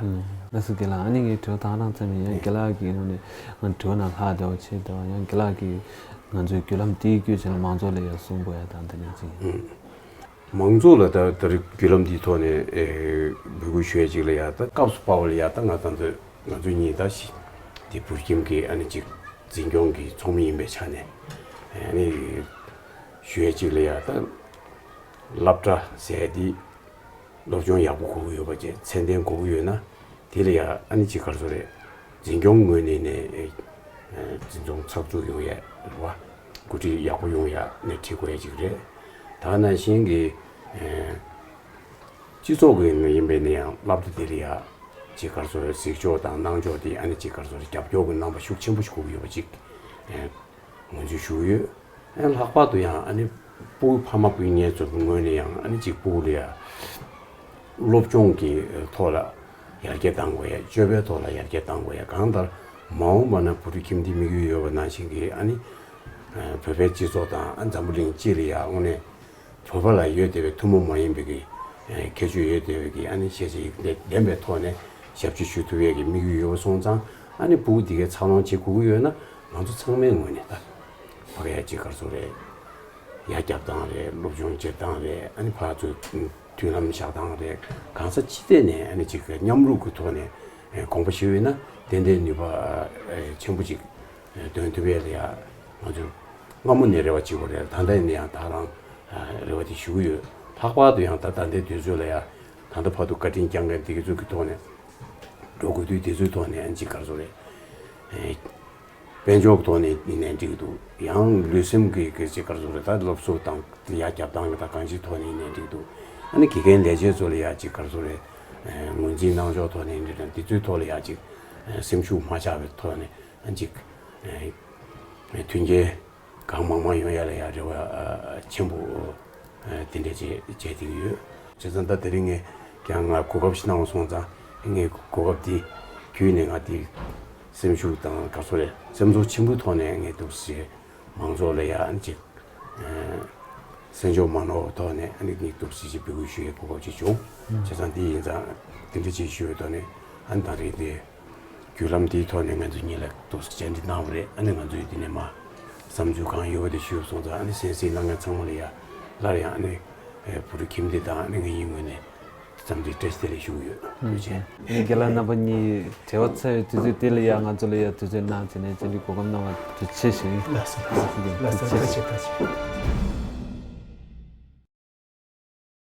ལགས་སོ་རྒན་ལགས། ཨ་ནི་ངས་དྲི་བ་དང་རང་ཚང་མས་ཡང་རྒན་ལགས་ཀྱི་ངོས་ནས་ང་དྲི་བ་ནང་ལྷག་བསྡད་པ་བྱས་ཏེ། ཡང་རྒན་ལགས་ཀྱིས་ང་ཚོའི་བརྒྱུད་ལམ་དེའི་བརྒྱུད་བྱས་ནས་མང་ཚོགས་ལ་ཡང་གསུང་དགོས་ཡ་དང་དེ་འདྲ་ཅིག་མང་ཚོགས་ལ་ད་ད་རེས་བརྒྱུད་ལམ་འདིའི་ཐོག་ནས་ཨེ་འབོད་སྐུལ་ཞུ་ཡ་ཅིག་ལ་ཡ། ད་སྐབས་སུ་བབས་པ་ལ་ཡ། ད་ང་ད་ཚོ་ང་ཚོ་གཉིས་ད་ཤི་དེ་བོད་ཁྱིམ་གྱི་ཨ་ནི་ཅིག་འཛིན་སྐྱོང་གི་ཚོགས་མི་ཡིན་པའི་ཆ་ནས། ཨ་ནི་ཞུ་ཡ་ཅིག་ལ་ཡ། ད་སློབ་གྲྭ་ཟེར་དེ་སློབ་སྦྱོང་ཡག་པོ་དགོས་ཀྱི་ཡོད་པ་བཅས། ཚད་ལྡན་དགོས་ཀྱི་ཡོད་ན། དེ་ལ་ཡ་ཨ་ནི་ཅིག་ག་རེ་ཟེར་རེད། འཛིན་སྐྱོང་ངོས་ནས་ནས་ཨེ་འཛིན་སྐྱོང་ཚགས་ཚུད་ཡོང་ཡ་རེད་བ། འགོ་ཁྲིད་ཡག་པོ་ཡོང་ཡ་སྣེ་ཁྲིད་དགོས་ཡ་ཅིག་རེད། ད་ནང་བཞིན་གྱི་ཨེ་སྤྱི་ཚོགས་ཀྱི་ནང་ཡིན་པའི་ནི་ཡང་སློབ་གྲྭ་དེ་ལ་ཡ་ཅིག་ག་རེ་ཟེར་རེད། གཟིགས་ཕྱོགས་དང་གནང་ཕྱོགས་དེ་ཨ་ནི་ཅིག་ག་རེ་ཟེར་རེད། རྒྱབ་སྐྱོར་གྱི་རྣམ་པ་ཤུགས་ཆེན་པོ་ཞིག་དགོས་ཀྱི་ཡོད་པ་ཅིག་ཨེ་ངོས་འཛིན་ཞུ་གི་ཡོད། ཨ་ནི་ལྷག་པར་དུ་ཡང་ཨ་ནི་ཕྲུ་གུ་ཕ་མ་སྤུན་ཉེ་ཚོ་གི་ངོས་ནས་ཡང་ཨ་ནི་ཅིག་ཕྲུ་གུ་ལ་ཡ་སློབ་སྦྱོང་གི་ཐོག་ལ་ཡར་རྒྱས་གཏང་དགོས་ཡ། སྤྱོད་པའི་ཐོག་ལ་ཡར་རྒྱས་གཏང་དགོས་ཡ། གང་ལྟར་མ་འོངས་པ་ན་བོད་ཕྲུག་ཁྱིམ་སྡེའི་དམིགས་ཡུལ་ཡོད་པ་ནང་བཞིན་གྱི་ཨ་ནི་བོད་པའི་སྤྱི་ཚོགས་དང་ཨ་འཛམ་བུ་གླིང་སྤྱི་ལ་ཡ་དངོས་གནས་བོད་པ་ལ་ཡོད་བསྡད་པའི་ཐུན་མོང་མ་ཡིན་པའི་གི་ཁྱད་ཆོས་ཡོད་བསྡད་པའི་གི་ཨ་ནི་ཤེས་བྱ་ཡིན་ལྡན་པའི་ཐོག་ནས་ཞབས་ཕྱི་ཞུ་ཐུབ་ཡས་ཀྱི་དམིགས་ཡུལ་ཡོད་པ་སོང་ཙང་། ཨ་ནི་ཕྲུ་གུ་འདི་གའི་འཚར་ལོངས་བྱེད་དགོས་ཀྱི་ཡོད་ན། ང་ཚོ་ཚང་མའི་ངོས་ནས་ད་ཕ་གི་ཡ་ཅིག་ག་རེ་ཟེར་རེད། ཡར་རྒྱབ་སྟངས་རེད། སློབ་སྦྱོང་བྱེད་སྟངས་རེད། ཨ་ནི་ཕར་ཚུར་མཐུན་ལམ་བཞག་སྟངས་རེད། གང་ས་ཅི་ཐད་ནས་ཨ་ནི་ཅིག་མཉམ་རུབ་ཀྱི་ཐོག་ནས་དགོངས་པ་བཞེས་ཡོད་ན་ཏན་ཏན་ནུས་པ་ཆེན་པོ་ཅིག་འདོན་ཐུབ་ཡས་ལ་ཡ་ང་ཚོས་སྔ་མོ་ནས་རེ་བ་བྱེད་དགོས་རེད། ད་ལྟ་ཡིན་ན་ཡང་ད་རང་རེ་བ་དེ་ཞུ་གི་ཡོད། ལྷག་པར་དུ་ཡང་ད་ད་ལྟའི་དུས་ཚོད་ལ་ཡ་ད་ལྟ་བར་དུ་བཀའ་དྲིན་བསྐྱངས་མཁན་འདི་ག་ཚོ་གི་ཐོག་ནས་ འགྲོ་དགོས་དུས་དེ་ཚོའི་ཐོག་ནས་ཨ་ནི་ཅིག་ག་རེ་ཟེར་དགོས་རེད། ཨེ། དཔལ་འབྱོར་ཐོག་ནས་ཡིན་ནའི་འགྲིག་འདུག་ཡང་ལུས་སེམས་ཀྱི་གི་ཅིག་ག་རེ་ཟེར་དགོས་རེད། ད་སློབ་གསོ་དང་ཡ་རྒྱབ་སྟངས་ཀྱི་ད་གང་ཅིའི་ཐོག་ནས་ཡིན་ནའི་འགྲིག་འདུག་ཨ་ནི་དགེ་རྒན་ལས་བྱེད་ཚོ་ལ་ཡ་ཅིག་ག་རེ་ཟེར་དགོས་རེད། ཨེ། ངོས་འཛིན་གནང་ཕྱོགས་ཐོག་ནས་འགྲིག་དང་དེ་ཚོའི་ཐོག་ལ་ཡ་ཅིག་ཨེ། སེམས་ཤུགས་མ་ཆག་པའི་ཐོག་ནས་ཨ་ནི་ཅིག་ཨེ། མཐུན་རྐྱེན་གང་མང་མང་ཡོང་ཡ་ལ་ཡ་རེ་བ་ཆེན་པོ་དེ་འདྲ་བྱས་བྱས་བསྡད་ཀྱི་ཡོད། བྱས་ཙང་ད་དེ་རིང་ངས་ཀྱང་ང་གོ་སྐབས་ཤིག་གནང་བ་སོང་ཙང་ངས་གོ་སྐབས་འདི་བརྒྱུད་ནས་ང་དེ་སེམས་ཤུགས་དང་ག་ཚོད་རེད། སེམས་ཚོར་ཆེན་པོའི་ཐོག་ནས་ངས་འདུག་སེ་མང་ཚོགས་ལ་ཡ་ཅིག་སེམས་ཤུགས་མ་ནོར་བའི་ཐོག་ནས་ཨ་ནི་ངས་འདུག་སེ་ཅིག་འབོད་སྐུལ་ཞུ་ཡའི་གོ་སྐབས་ཅིག་བྱུང་། བྱས་ཙང་དེ་ཡིན་ཙང་དེ་འདྲ་ཅིག་ཞུ་བའི་ཐོག་ནས་ཨ་ནི་ད་རེས་དེ། བརྒྱུད་ལམ་དེའི་ཐོག་ནས་ང་ཚོ་གཉིས་ལ་ཏོག་ཙམ་བཅར་འདྲི་གནང་བ་རེད། ཨ་ནི་ང་ཚོས་དེ་ནས་མ་བསམ་ཚུལ་གང་ཡོད་པ་དེ་ཞུས་སོང་ཙང་། ཨ་ནི་གསན་གཟིགས་གནང་མཁན་ཚང་མ་ལ་ཡ་སླར་ཡང་ཨ་ནི་བུ་ཕྲུག་ཁྱིམ་སྡེ་དང་ཨ་ནི་ངའི་ངོས་ནས་འཚམས་འདྲི་བཀྲ་ཤིས་བདེ་ལེགས་ཞུ་གི་ཡོད། ཐུགས་རྗེ་ཆེ། ཨ་ནི་རྒན་ལགས་རྣམ་པ་གཉིས་བྲེལ་བ་ཚ་བའི་དུས་ཚོད་དེ་ལ་ཡ་ང་ཚོ་ལ་ཡ་དུས་ཚོད་གནང་བྱས་ནས་བཅར་འདྲི་གོ་སྐབས་གནང་བ་ཐུགས་རྗེ་ཆེ་ཞུ་ཡིན། ལགས་སོ་ལགས་སོ་ལགས་སོ། ཐུགས་རྗེ་ཆེ། ཐུགས་རྗེ་ཆེ།